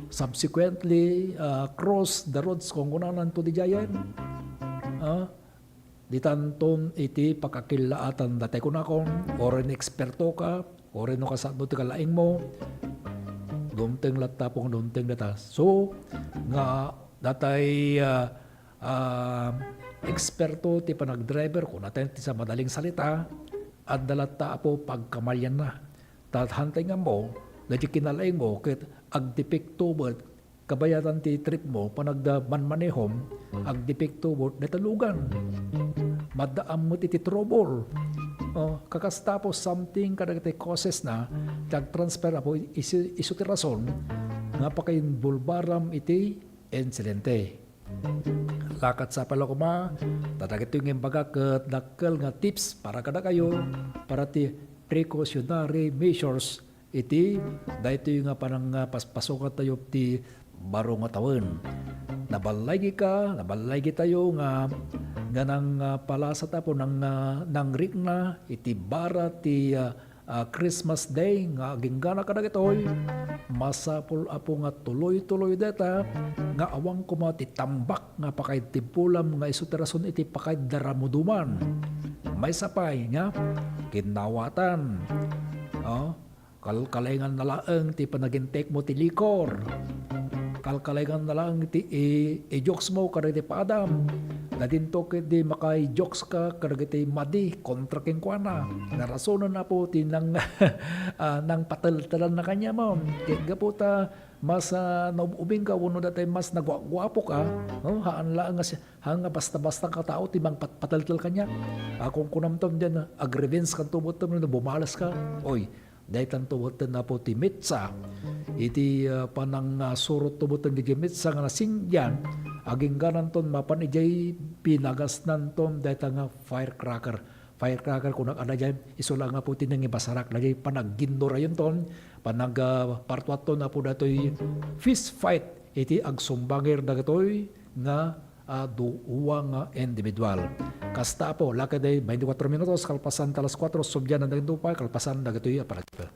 subsequently, ah, cross the roads, kungkunanan to di jayen. Ah, Ditanton iti pakakillaatan dati kunakon, uray no eksperto ka, uray no kasano ti kalaingmo, dumteng latta, Apo, nga dumteng data. So, nga datay, ah, ah, eksperto ti panagdriver, kunatayo ti sa madaling salita, adda latta, Apo, pagkamalianna. Ta hantay nga mo, dagiti kinalaingmo ket agdepekto met, kabayatan ti tripmo, panagda-, manmanehom, agdepekto met dayta lugan. Maddaan met iti trouble. Oh, kakasta, Apo, something kadagiti causes na, ti agtransfer, Apo, isu, isu ti rason nga pakainbolbaram iti insidente. Lakad sa pala koma, ta dagitoy nga imbaga ket dakkel nga tips para kadakayo, para ti precautionary measures iti daytoy nga panang, ah, paspasukatayo ti baro nga tawen. Naballaygika, naballaygi tayo nga, nga nang, ah, palasat, Apo, nang, ah, nangrikna iti bara ti, ah, ah, Christmas Day nga aginggana kadagitoy. Masapul, Apo, nga tuloy-tuloy dayta nga awan koma ti tambak nga pakaidtimpulam nga isu ti rason iti pakaidaramuduman. Maysa pay nga kinnawatan. Oh, Kalkalenganna laeng ti panagintekmo ti likor. Kalkalenganna laeng ti i-, i-jokesmo kadagiti padam. Nadinto ketdi maka-jokes ka kadagiti madi kontra kenkuana. Narasonen, Apo, ti nang-, ah, nangpateltelanna kaniam. Ket gapu ta mas, ah, naub-ubing ka wenno datay mas naguaguapo ka, no? Haan laeng nga si-, haan nga basta-basta nga tao ti mangpat-, pateltel kaniak. A, kunkunam ton diay, agrevenge kanto met no bumales ka. Oy, Daytanto met, Apo, ti metsa iti, ah, panangsurotto met dagiti metsa nga nasindian, aginggananton mapan idiay pinagasnanton dayta nga firecracker. Firecracker, kunak, adda diay, isu la nga, Apo, ti nangibasarak dagiti panagginnorayon ton, panag, ah, partuatton, Apo, datoy fist fight iti agsumbangir dagitoy nga a dua nga individual. Kasta, Apo, lakay day twenty-four minutos kalpasan ta alas kuatro, subdian dagitoy pay kalpasan dagitoy a paragto.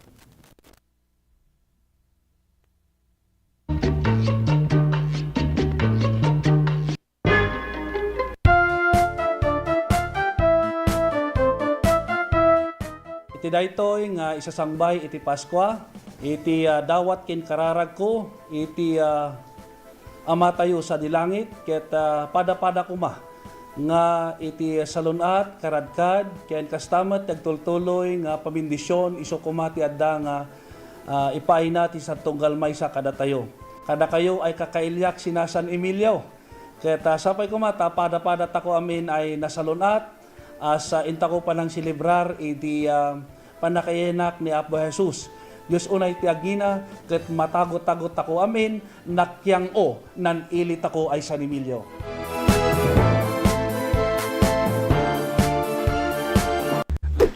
Iti daytoy nga isasangbay iti Paskua, iti, ah, dawat ken kararagko, iti, ah, Amatayo sadi langit, ket, ah, pada-pada koma nga iti salun-at, karadkad, ken kasta met ti agtultuloy nga pamendisyon isu koma ti adda nga, ah, ipaayna ti sad-, tunggal maysa kadatayo. Kadakayo ay kakailiak sina San Emilio. Ket, ah, sapay koma ta pada-pada tako amin ay nasalun-at, as, ah, intako panangselebrar iti, ah, pannakayanak ni Apo Jesus. Dios unay ti agina, ket matagot-tagot tako amin, nakiang-o, nan-ili tako ay San Emilio.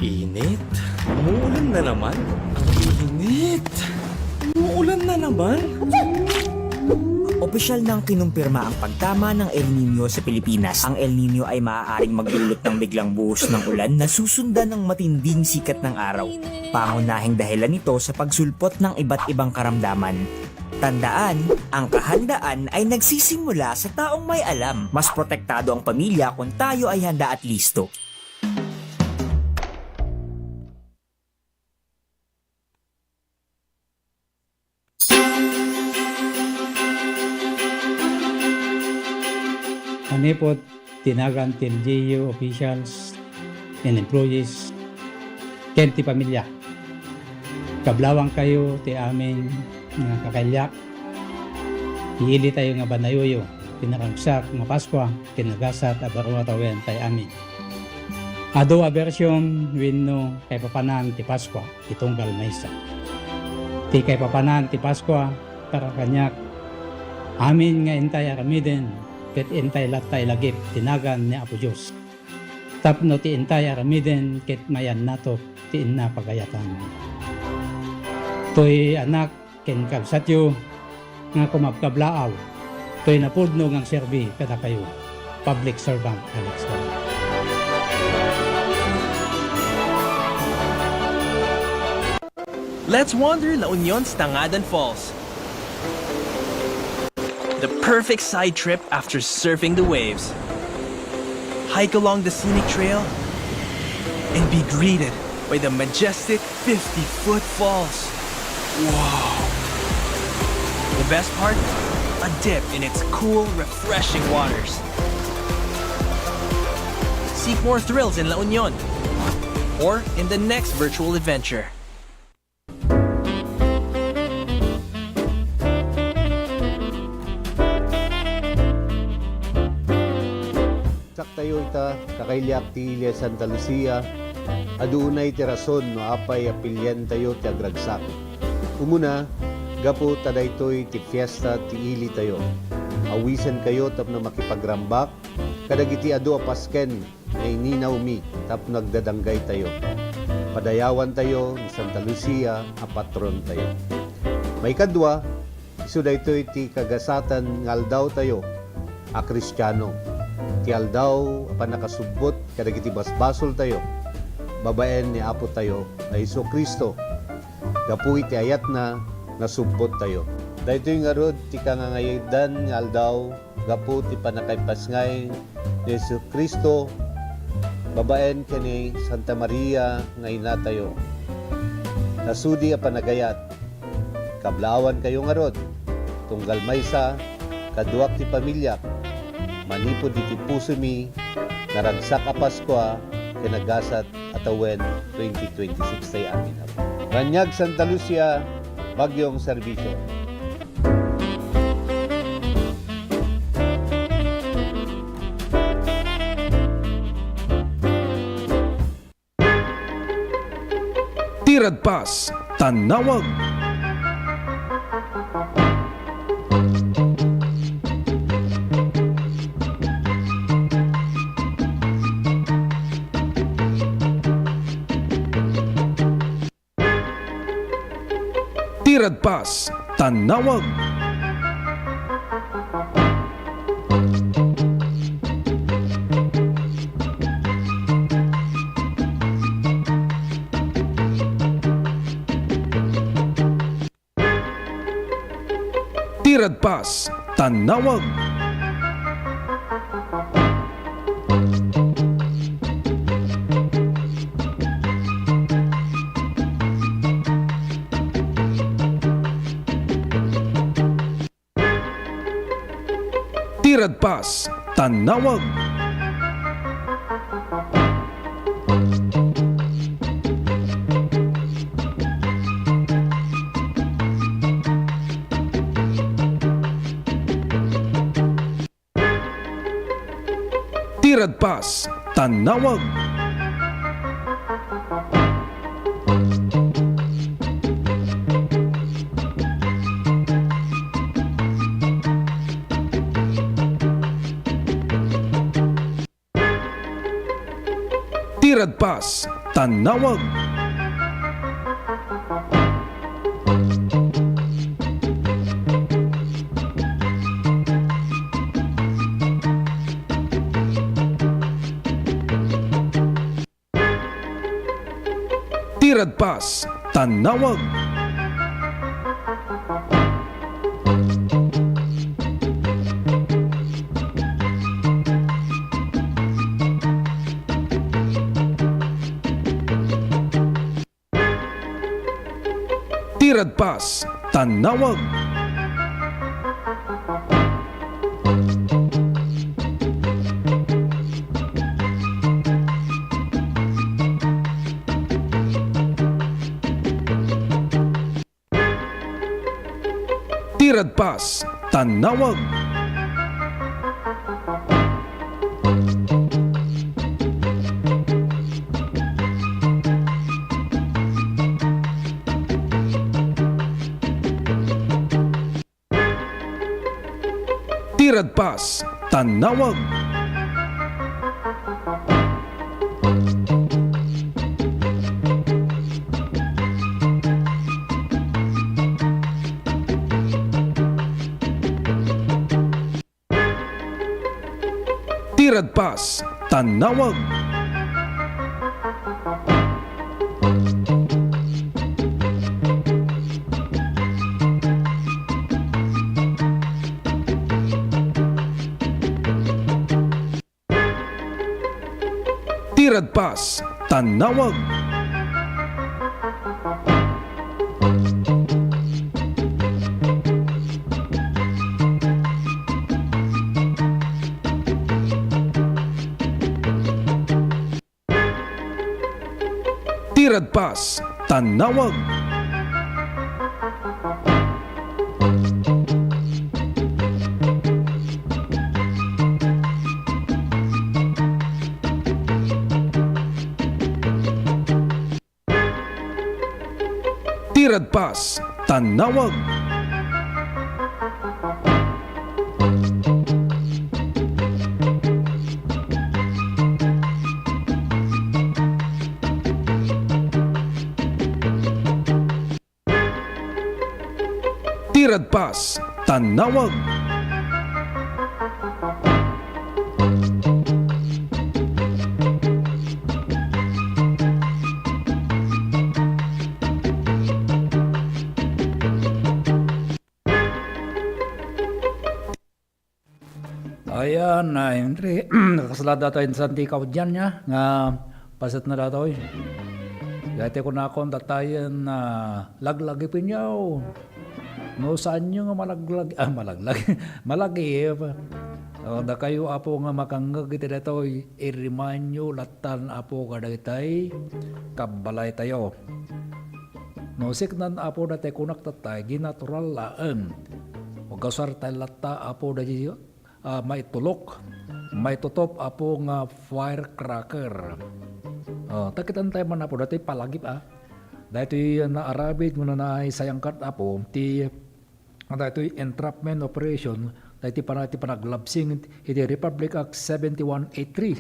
Init. Umuulan na naman. Init. Umuulan na naman. Opisyal nang kinumpirma ang pagtama ng El Niño sa Pilipinas. Ang El Niño ay maaaring magdulot ng biglang buhos ng ulan na susundan ng matinding sikat ng araw. Pangunahing dahilan nito sa pagsulpot ng iba't ibang karamdaman. Tandaan, ang kahandaan ay nagsisimula sa taong may alam. Mas protektado ang pamilya kung tayo ay handa at listo. Manipud ti nagan ti L G U officials and employees ken ti pamilya. Kablawangkayo ti amin nga kakailiak, iilitayo nga banayoyo ti naragsak nga Paskua ken nagasat a baro a tawen tayo amin. Adu a bersion wenno kaipapanan ti Paskua ti tunggal maysa. Ti kaipapanan ti Paskua para kaniak, amin nga intay aramiden ket intay latta ilagip ti nagan ni Apo Dios. Tapno ti intay aramiden ket mayannato ti inna pagayatan. Toy anak ken kabsatyo nga kumabkablaaw, toy napudno nga agserbi kadakayo, public servant Alex Gama. Let's wander La Union's Tangadan Falls. The perfect side trip after surfing the waves. Hike along the scenic trail and be greeted by the majestic fifty-foot falls. Wow! The best part? A dip in its cool, refreshing waters. Seek more thrills in La Union or in the next virtual adventure. Saktayo ita, kakailiak ti ili a Santa Lucia, adu unay ti rason no apay a pilientayo ti agragsak. Umuna, gapu ta daytoy ti fiesta ti ilitayo. Awisenkayo tapno makipagrambak kadagiti adu a pasken nga ininawmi tapno agdadanggaytayo. Padayawantayo ni Santa Lucia a patrontayo. Maikadua, isu daytoy ti kagasaten nga aldawtayo a Kristiano, ti aldaw a pannakasubbot kadagiti basbasoltayo babaen ni Apotayo a Jesu-Cristo. Gapu iti ayatna, nasubbottayo. Daytoy ngarud ti kangangayadan nga aldaw gapu ti pannakaipasngay ni Jesu-Cristo babaen ken ni Santa Maria nga inatayo. Nasudi a panagayat, kablaawankayo ngarud, tunggal maysa, kaduak ti pamiliak, manipud iti pusomi, naragsak a Paskua ken nagasat a tawen twenty twenty-six tayo amin. Raniag Santa Lucia, Bagyong Serbisyo. Ti Radpas, Tannawag. Ti Radpas, Tannawag. Ti Radpas, Tannawag. Ti Radpas, Tannawag. Ti Radpas, Tannawag. Ti Radpas, Tannawag. Ti Radpas, Tannawag. Ti Radpas, Tannawag. Radpas, Tanawag. Ti Radpas, Tanawag. Ti Radpas, Tanawag. Ti Radpas, Tanawag. Ti Radpas, Tanawag. Ti Radpas, Tanawag. Ti Radpas, Tanawag. Ayan, ah, Henry, nakasla datoy insan ti kaudyan niya nga paset na datoy. Daytoy kunakon, tatayen, ah, laglagi pinyaw. No saanyo nga malaglag-, ah, malaglag-, malagip. O, dakayo, Apo, nga makangngeg iti daytoy, i-remind-yo lattan, Apo, kadagitay kabbalaytayo. No siknan, Apo, daytoy kunak tattay, di natural laeng. Ugasar tayo latta, Apo, daytoy, ah, maitulok, maitutop, Apo, nga firecracker. Ah, ta kitan tayo man, Apo, daytoy palagip, ah. Daytoy naaramid nga naisayangkat, Apo, ti, daytoy entrapment operation, daytoy pana-, ti panaglabsing iti Republic Act seventy-one eight three.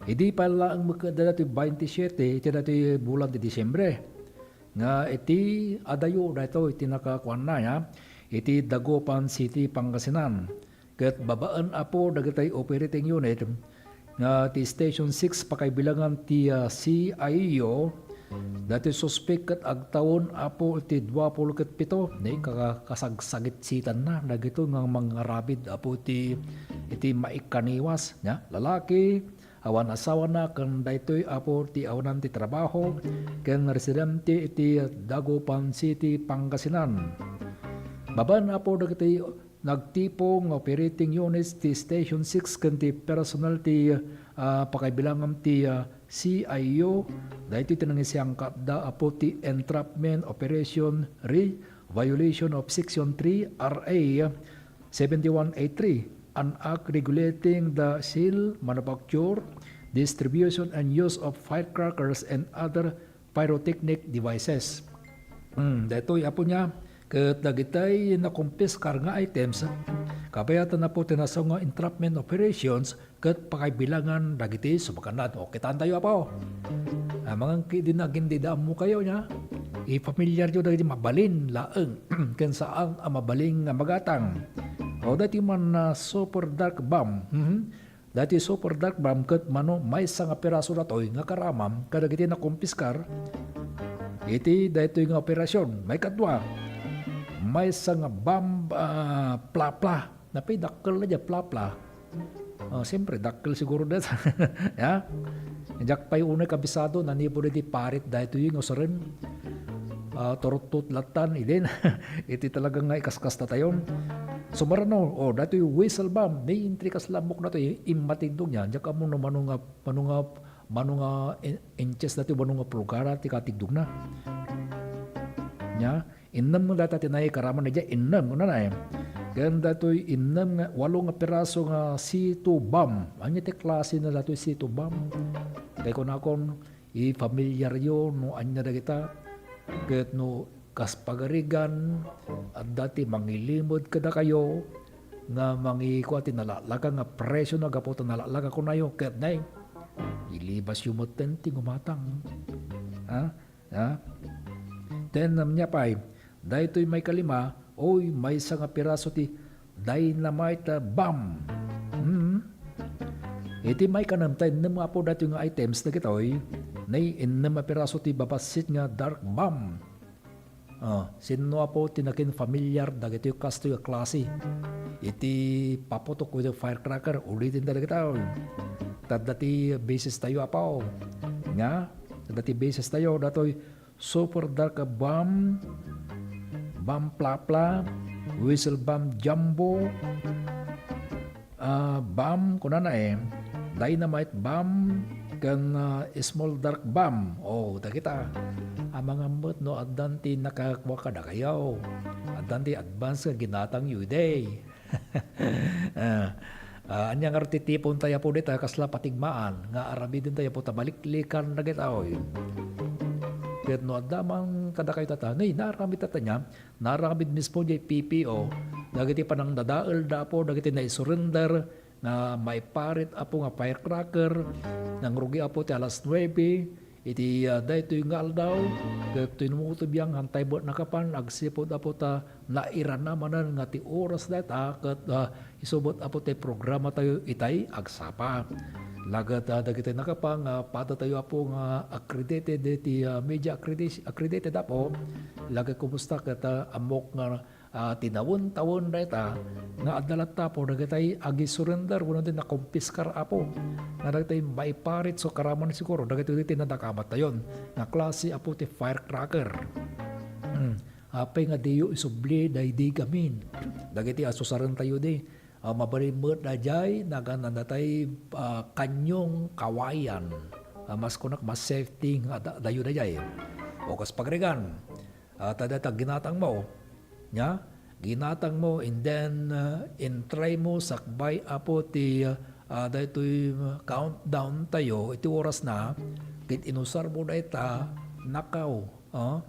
Idi pay laeng met daytoy twenty-seven iti daytoy bulan ti Disiembre. Nga iti adayo daytoy iti nakakuanna, ya, iti Dagupan City, Pangasinan. Ket babaen, Apo, dagitay operating unit nga ti Station six pakaibilangan ti, ah, C I U, daytoy suspek ket agtawen, Apo, iti dua pulo ket pito, ni ka-, kasagsagitsitanna dagitoy nga mangaramid, Apo, iti, iti maikaniwas, ya, lalaki, awan asawana ken daytoy, Apo, ti awanan ti trabaho ken residente iti Dagupan City, Pangasinan. Babaen, Apo, dagiti nagtipon nga operating units ti Station six ken ti personal ti, ah, pakaibilangan ti, ah, C I U, daytoy ti nangisayangkatda, Apo, ti entrapment operation re violation of Section three R A seventy-one eight three, an act regulating the sale, manufacture, distribution, and use of firecrackers and other pyrotechnic devices. Hmm, daytoy, Apo, niya, ket dagitay nakumpiskar nga items, kabayatan, Apo, ti nasao nga entrapment operations, ket pakaibilangan dagiti sumakannad. O, kitaan tayo, Apo. Ah, mangan ki din agin di damo kayo niya. Ipamilyar yo dagiti mabalin laeng ken saan a mabalin nga magatang. O, dati man na super dark bomb. Mhm. Dati super dark bomb ket mano maysa nga piraso datoy nga karamam kadagiti nakumpiskar iti daytoy nga operasyon. Maikadua, maysa nga bomb, ah, plapla. Napay dakkel na dia, plapla. Ah, siyempre, dakkel siguro da. Ya? Diak pay unay kabisado, nanipod iti parit daytoy nga usaren. Ah, turuttot lattan, idin. Iti talaga nga ikaskasta tayon. Sumarno, o, daytoy whistle bomb, ni intrikas lamok na to, i-, immatigdong niya. Diak ammo no mano nga, mano nga, mano nga in-, inches daytoy, mano nga pulgada ti katigdong na. Nya, Innem nga dayta ti naikaraman idiay innem, kunana, eh. Ken daytoy innem nga, walo nga piraso nga C two bomb. Ania ti klase na daytoy C two bomb? Kay kunakon, i-familiaryo no ania dagita. Ket no kas pagarigan, adda ti mangilimed kadakayo nga mangikua ti nalaklaka nga presyo na gapu ta nalaklaka kunayo. Ket nay, ilibasyo metten ti gumatang. Ha? Ha? Then, um, nia pay, daytoy maikalima, oy, maysa nga piraso ti dynamite, ah, bomb. Hmm. Iti maikanem, ta innem nga apo daytoy nga items dagitoy, nay innem a piraso ti babassit nga dark bomb. Ah, sinno apo ti nakin familiar dagitoy kastoy a klase? Iti paputok wenno firecracker, ulitin dagitoy. Ta adda ti basis tayo, apo. Nga, adda ti basis tayo, datoy super dark bomb, bomb plapla, whistle bomb jumbo, ah, bomb, kunana, eh, dynamite bomb, ken, ah, small dark bomb. Oh, dagita. Amangan met no addan ti nakakua kadakayo. Addan ti advance nga ginatangyo idi. Ah, ah, ania ngarud ti tipon tayo apo dita, kasla patigmaan nga aramiden tayo apo ta baliklikan dagitoy. Ket no adda man kadakayo tata, nay, naaramid tata nia, naaramid mismo diay P P O, dagiti panangdadaelda apo, dagiti naisurrender nga maiparit apo nga firecracker, nangrugi apo ti alas nuebe, iti, ah, daytoy nga aldaw, ket tinumuto biang hantay met nakapan agsipud apo ta nairana manen nga ti oras dayta ket, ah, isu met apo ti programa tayo itay agsapa. Laget, ah, dagiti nakapan nga pada tayo apo nga accredited iti, ah, media accredi-, accredited apo, laget kumusta ket, ah, ammok nga ah, tinawen-tawen dayta nga adda latta apo dagitay agisurrender wenno ti nakumpiskar apo. Nga dagitay maiparit so karaman siguro dagitoy ti nadakamat tayon nga klase apo ti firecracker. Hmm. Apay nga diyo isubli daydi gamin? Dagiti asusaren tayo di, ah, mabalin met daydiay nagan-, nagannadatay, ah, kanyong kawayan. Ah, mas kunak, mas safety nga da-, dayo daydiay. O kas pagarigan, ah, ta dayta ginatang mo. Nia, ginatang mo, and then, ah, intry mo sakbay apo ti, ah, daytoy, ah, countdown tayo, iti oras na, ket inusar mo dayta, nakaw, ah.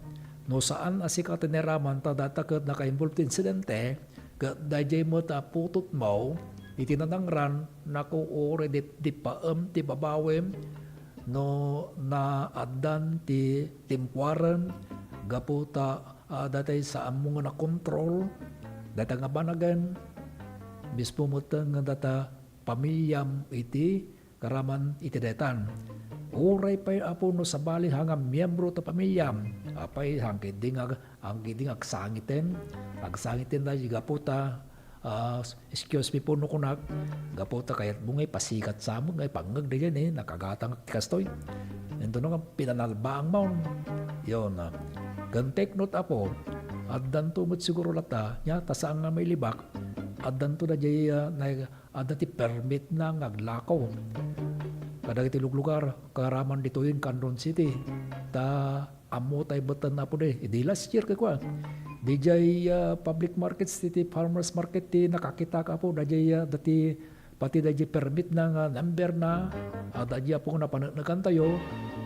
No saan a sika ti nairaman, ta dayta ket naka-involve ti insidente, ket daydiay met a putot mo, iti nanangran, nako, uray dipdipaem ti babawem, no naaddan ti timpuaren gapu ta ah, daytay saanmo nga nakontrol, dayta nga banagen, mismo metten nga dayta pamilyam iti karaman iti daytan. Uray pay, apo, no sabali nga miembro ta pamilyam, apay, haanka idi nga, haanka idi nga agsangiten, agsangiten daydi gapu ta, ah, excuse me po no kunak, gapu ta kayatmo nga ipasikat sa amin nga ipangngeg daydiay, nakagatangak ti kastoy. Intono nga pinanalbaang maon. Yon, ah. Ken take note, apo, addanto met siguro latta, nia, ta saan nga mailibak, addanto daydiay, ah, na, adda ti permit na nga aglako kadagiti luglugar, karaman ditoy Canron City. Ta ammo tay betten, apo, di. Idi last year, kay kua, didiay, ah, public markets, ti, ti farmers market, ti nakakitak, apo, daydiay, ah, dati, pati daydiay permit na nga number na, ah, daydiay, apo, nga napaneknekan tayo,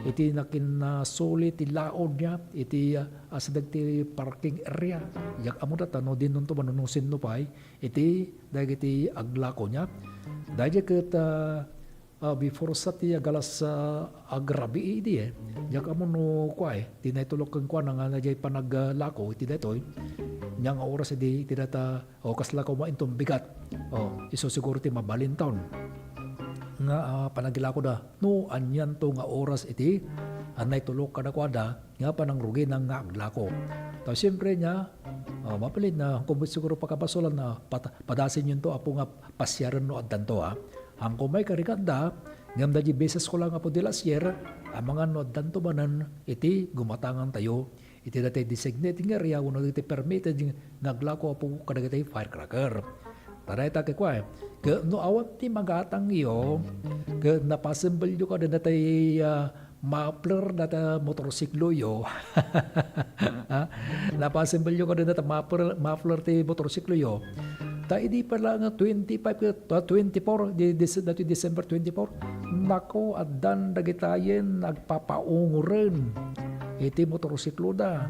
iti nakinsuli ti laod nia, iti, ah, asideg ti parking area. Diak ammo dayta no dinonto, mano no sinno pay, iti dagiti aglako nia. Daydiay ket, ah, Ah, before sa ti agalas, ah, agrabii idi, eh. Diak ammo no kua, eh, ti naitulok kenkuana nga daydiay panaglako iti daytoy. Nia nga oras idi, iti dayta, o, kasla koma inton bigat. O, isu siguro ti mabalinton nga, ah, panagilakoda. No, anianto nga oras iti, ah, naitulok kadakuada nga panangrugina nga aglako. Ta siempre nia, ah, mabalin na, kung siguro pakabasolan na, pat-, padasenyonto, apo, nga pasiaren no addanto, ha. Haanko maikarigatda, ngem daydiay beses ko lang, apo, di last year, amangan no addanto manen iti gumatangan tayo iti daytoy designated nga area wenno dagiti permitted nga aglako, apo, kadagiti firecracker. Ta dayta kay kua, ket no awan ti magatangyo, ket napasembelyo kadagiti, ah, muffler data motorsikloyo. Ha? Napasembelyo kadin data muffler, muffler ti motorsikloyo. Ta idi pala nga twenty-five ket, ah, twenty-four, di, dis-, datoy December twenty-four, nako, addan dagitayen agpapaunguren iti motorsikloda.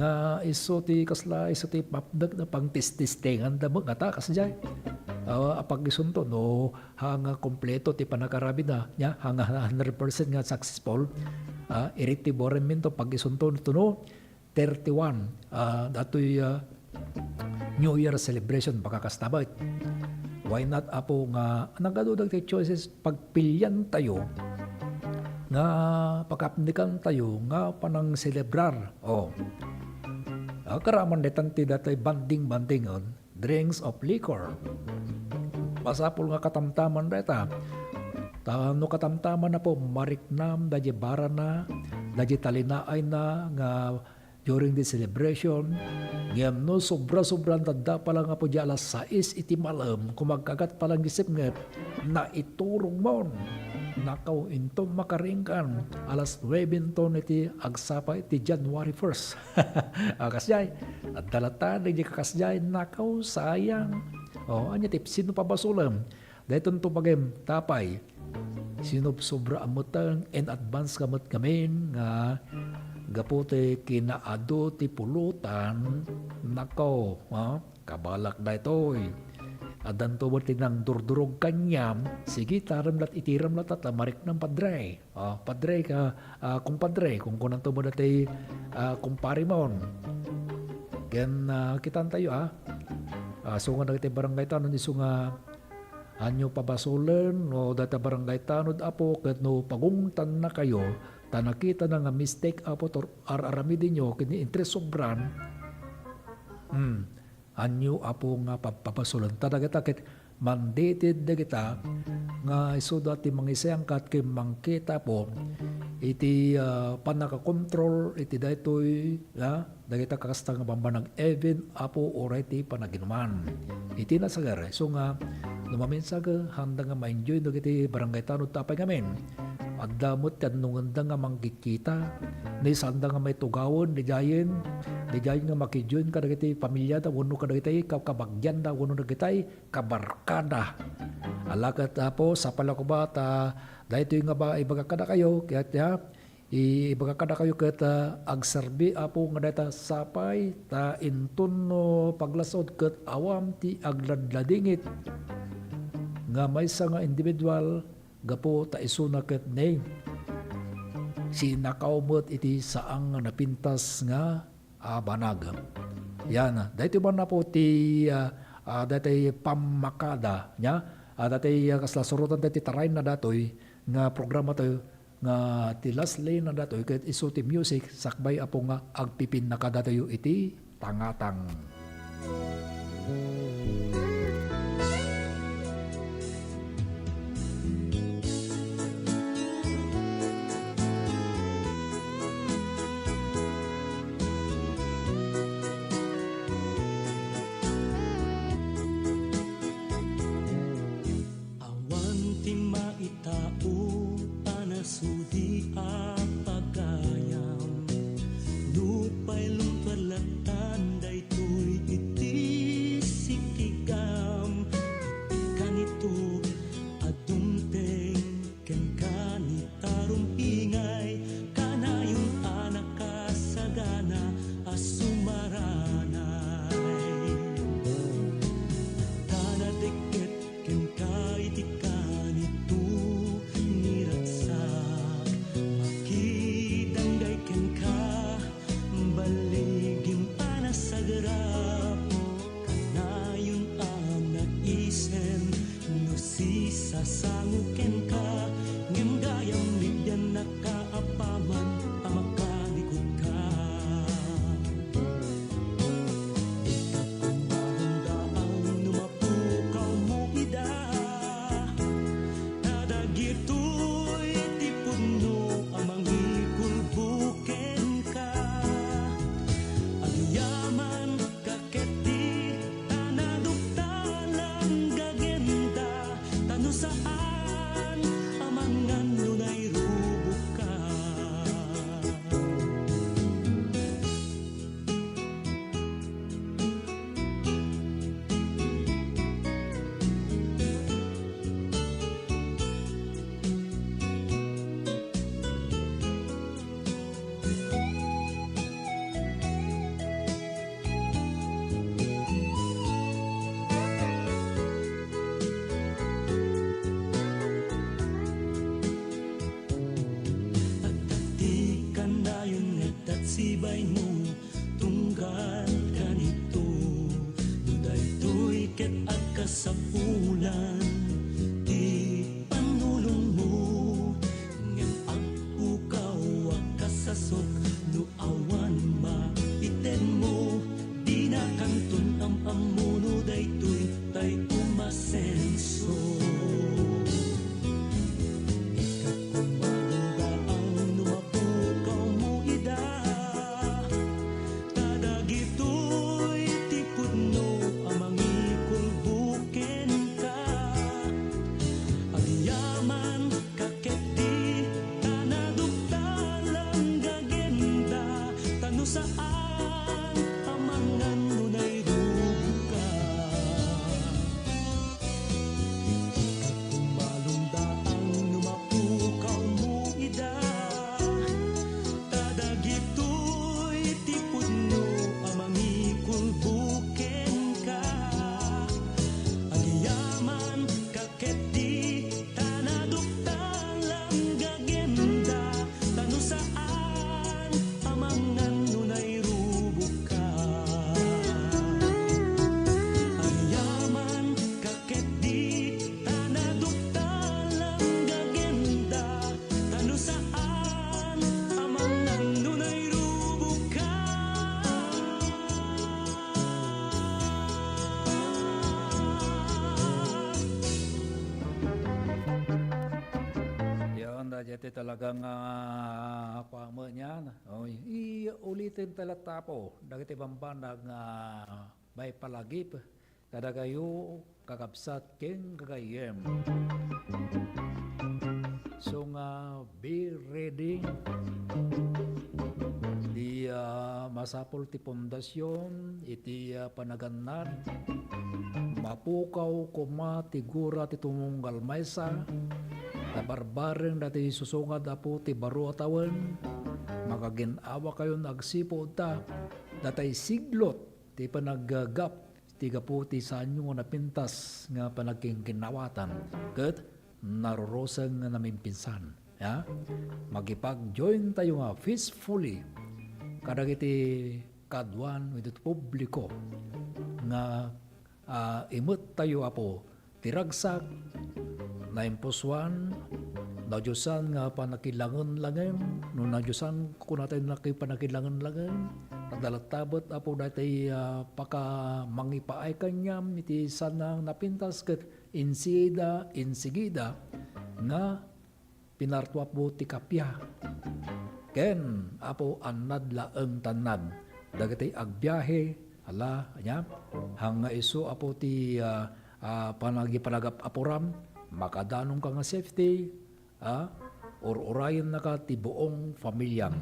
Nga isu ti kasla, isu ti mapdek na pangtististenganda met ngata, kasdiay. Ah, apag-isunto, no, ha nga kompleto ti panakaramidna, nya, ha nga hundred percent nga successful, ah, iriti boremento, pag-isunto, no, thirty-one, ah, datoy, ah, New Year celebration, baka kasta met. Why not, Apo, nga nagadu dagiti choices, pagpiliantayo nga pakapnekantayo nga panangselebrar? Oh. Ah, karaman detan ti datoy banding-banding, oh, drinks of liquor. Masapul nga katamtaman dayta. Ta no katamtaman, Apo, mariknam daydi barana, daydi talinaayna nga during the celebration. Ngem no sobra-sobra, adda pala nga pudno alas sais iti malem, kumagkagat pala nga isipnget, naiturongmon. Nakaw, inton makaringkan, alas nuebe inton iti agsapa iti January first. Ah, kasdiay, adda latta dagiti kakasdiay, nakaw, sayang. Oh, ania ti sino pabasolem? Dayton tubagem, tapay. Sinubsobra a met in advance ka met ngamin nga gapu ti kinaadu ti pulutan, nako, ha? Kabalak daytoy. Addanto met ti nangdurdurog kaniam, sige, tarem lat-, itirem latta ta mariknam, padre. Ah, padre ka, ah, kumpadre, kunkunanto met daytoy, ah, kumparemon. Ken, ah, kitantayo, ah. Ah, isu nga dagiti barangay tanod, isu nga Anyo pabasolen no dayta barangay tanod, Apo, ket no pagungtannakayo, ta nakitana nga mistake, Apo, tor-, ar-aramidenyo ket ni interes sobran, hmm, anyo, Apo, nga pabpabasolen? Ta dagita ket manditid dagita nga isuda ti mangisayangkat ken mangkita, Apo, iti, ah, pannakakontrol iti daytoy, ah, dagita kakasta nga bambanag, even, Apo, uray ti panaginuman. Iti nasagar, isu nga no maminsag, haanda nga ma-enjoy dagiti barangay tanod tapay ngamin. Adda met ti annongenda nga mangkitkita, ni saanda nga maitugawen, didiayen, didiayen nga maki-join kadagiti pamiliada wenno kadagiti ka-, kabagianda wenno dagiti kabarkada. Ala ket, Apo, sapay la koma ta daytoy nga ba-, ibagak kadakayo, ket, ya, I-, ibagak kadakayo ket, ah, agserbi, Apo, nga dayta sapay, ta inton no paglas-ud ket awan ti agladladingit nga maysa nga individual gapu ta isuna ket ni sinakaw met iti saan nga napintas nga a banag. Yan, daytoy man, Apo, ti, ah, ah, daytoy pammakada, nya? Ah, daytoy, ah, kasla surotan daytoy tarayna daytoy nga programa tayo, nga ti last line na daytoy ket isu ti music sakbay, Apo, nga agpipinnaka daytoy iti tangatang. Awan ti maitao a nasudi a pagayam. Nupay lumper latta daytoy iti sitigam, iti kanito a dumteng kenka ni tarumpingay, kanayon a nakasagana a sumaranay. Ta nadikket kenka iti kanito ni ragsak, makidanggay kenka, baligim a nasagrap. Kanayon a naisem no sisasango kenka, ngem gayam libiannaka apaman a makalikudka. Ita koma hundaang no mapukawmo ida, ta dagitoy ti pudno a mangikulbo kenka. Agyaman ka ketdi, ta naduktalan gagenda, ta no saan a mangan no nairubog mo tunggal kanito, no daytoy ket agkasapulan ti pannulongmo, ngem agpukaw a kasasok no awan maitedmo, dinakanton am-ammo no daytoy tay umasenso. Ket kumalunda ang numapukaw mo ida, ta dagitoy ti pudno a mangikulbo kenka. Agyaman ka ketdi, ta naduktalan nga agenda, ta no saan a mangan no nairubka. Ket kumalunda ang numapukaw mo ida, ta dagitoy ti pudno a mangikulbo kenka. Agyaman ka ketdi, ta naduktalan nga agenda, ta no saan a mangan no nairubka. Agyaman ka ketdi, ta naduktalan nga agenda, ta no saan a mangan no nairubka. Yan, daytoy talaga nga kuamen yan. Oy, i-, uliten ta latta, Apo, dagiti bambanag nga maipalagip kadagayo, kakabsat ken gagayyem. So nga, be ready. Di, ah, masapul ti pundasyon iti, ah, panagannad. Mapukaw koma ti gura ti tumunggal maysa, ta barbareng dati susungad, Apo, ti baro a tawen. Makagin-awakayon agsipud ta datay siglot ti panaggaggap ti gapu ti saanyo nga napintas nga panagkinkinawatan ket naruruseng nga namimpinsan. Ya? Makipag-join tayo nga peacefully kadagiti kaduan wenno ti publiko nga, ah, imet tayo, Apo, ti ragsak, naimpusuan, nadiosan nga panakilangen-langen, no nadiosan, kunatayo nga panakilangen-langen, adda latta met, Apo, daytoy, ah, pakamangipaay kaniam iti saan a napintas ket insiida, insigida nga pinartuapbo ti kappia. Ken, Apo, annad laeng ta annad dagiti agbiahe, ala, ania, haan nga isu, Apo, ti, ah, ah, panagi-, panagap-apuram, makadanonka nga safety, ah, ur-urayennaka ti buong familiam.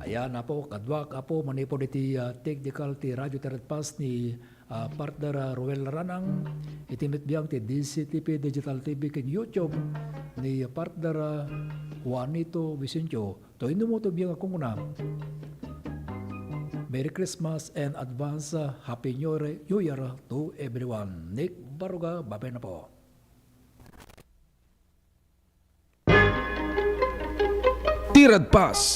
Ayan, Apo, kaduak, Apo, manipud iti, ah, technical ti Radio Tiradpas ni ah, partner, ah, Roel Ranang, iti met biang ti D C T P Digital T V ken YouTube ni partner, ah, Juanito Vicencio. Toy no mo to biang a kunguna, Merry Christmas and advance, ah, Happy New Year, New Year to everyone. Nick Baruga, babay na po. Tiradpas.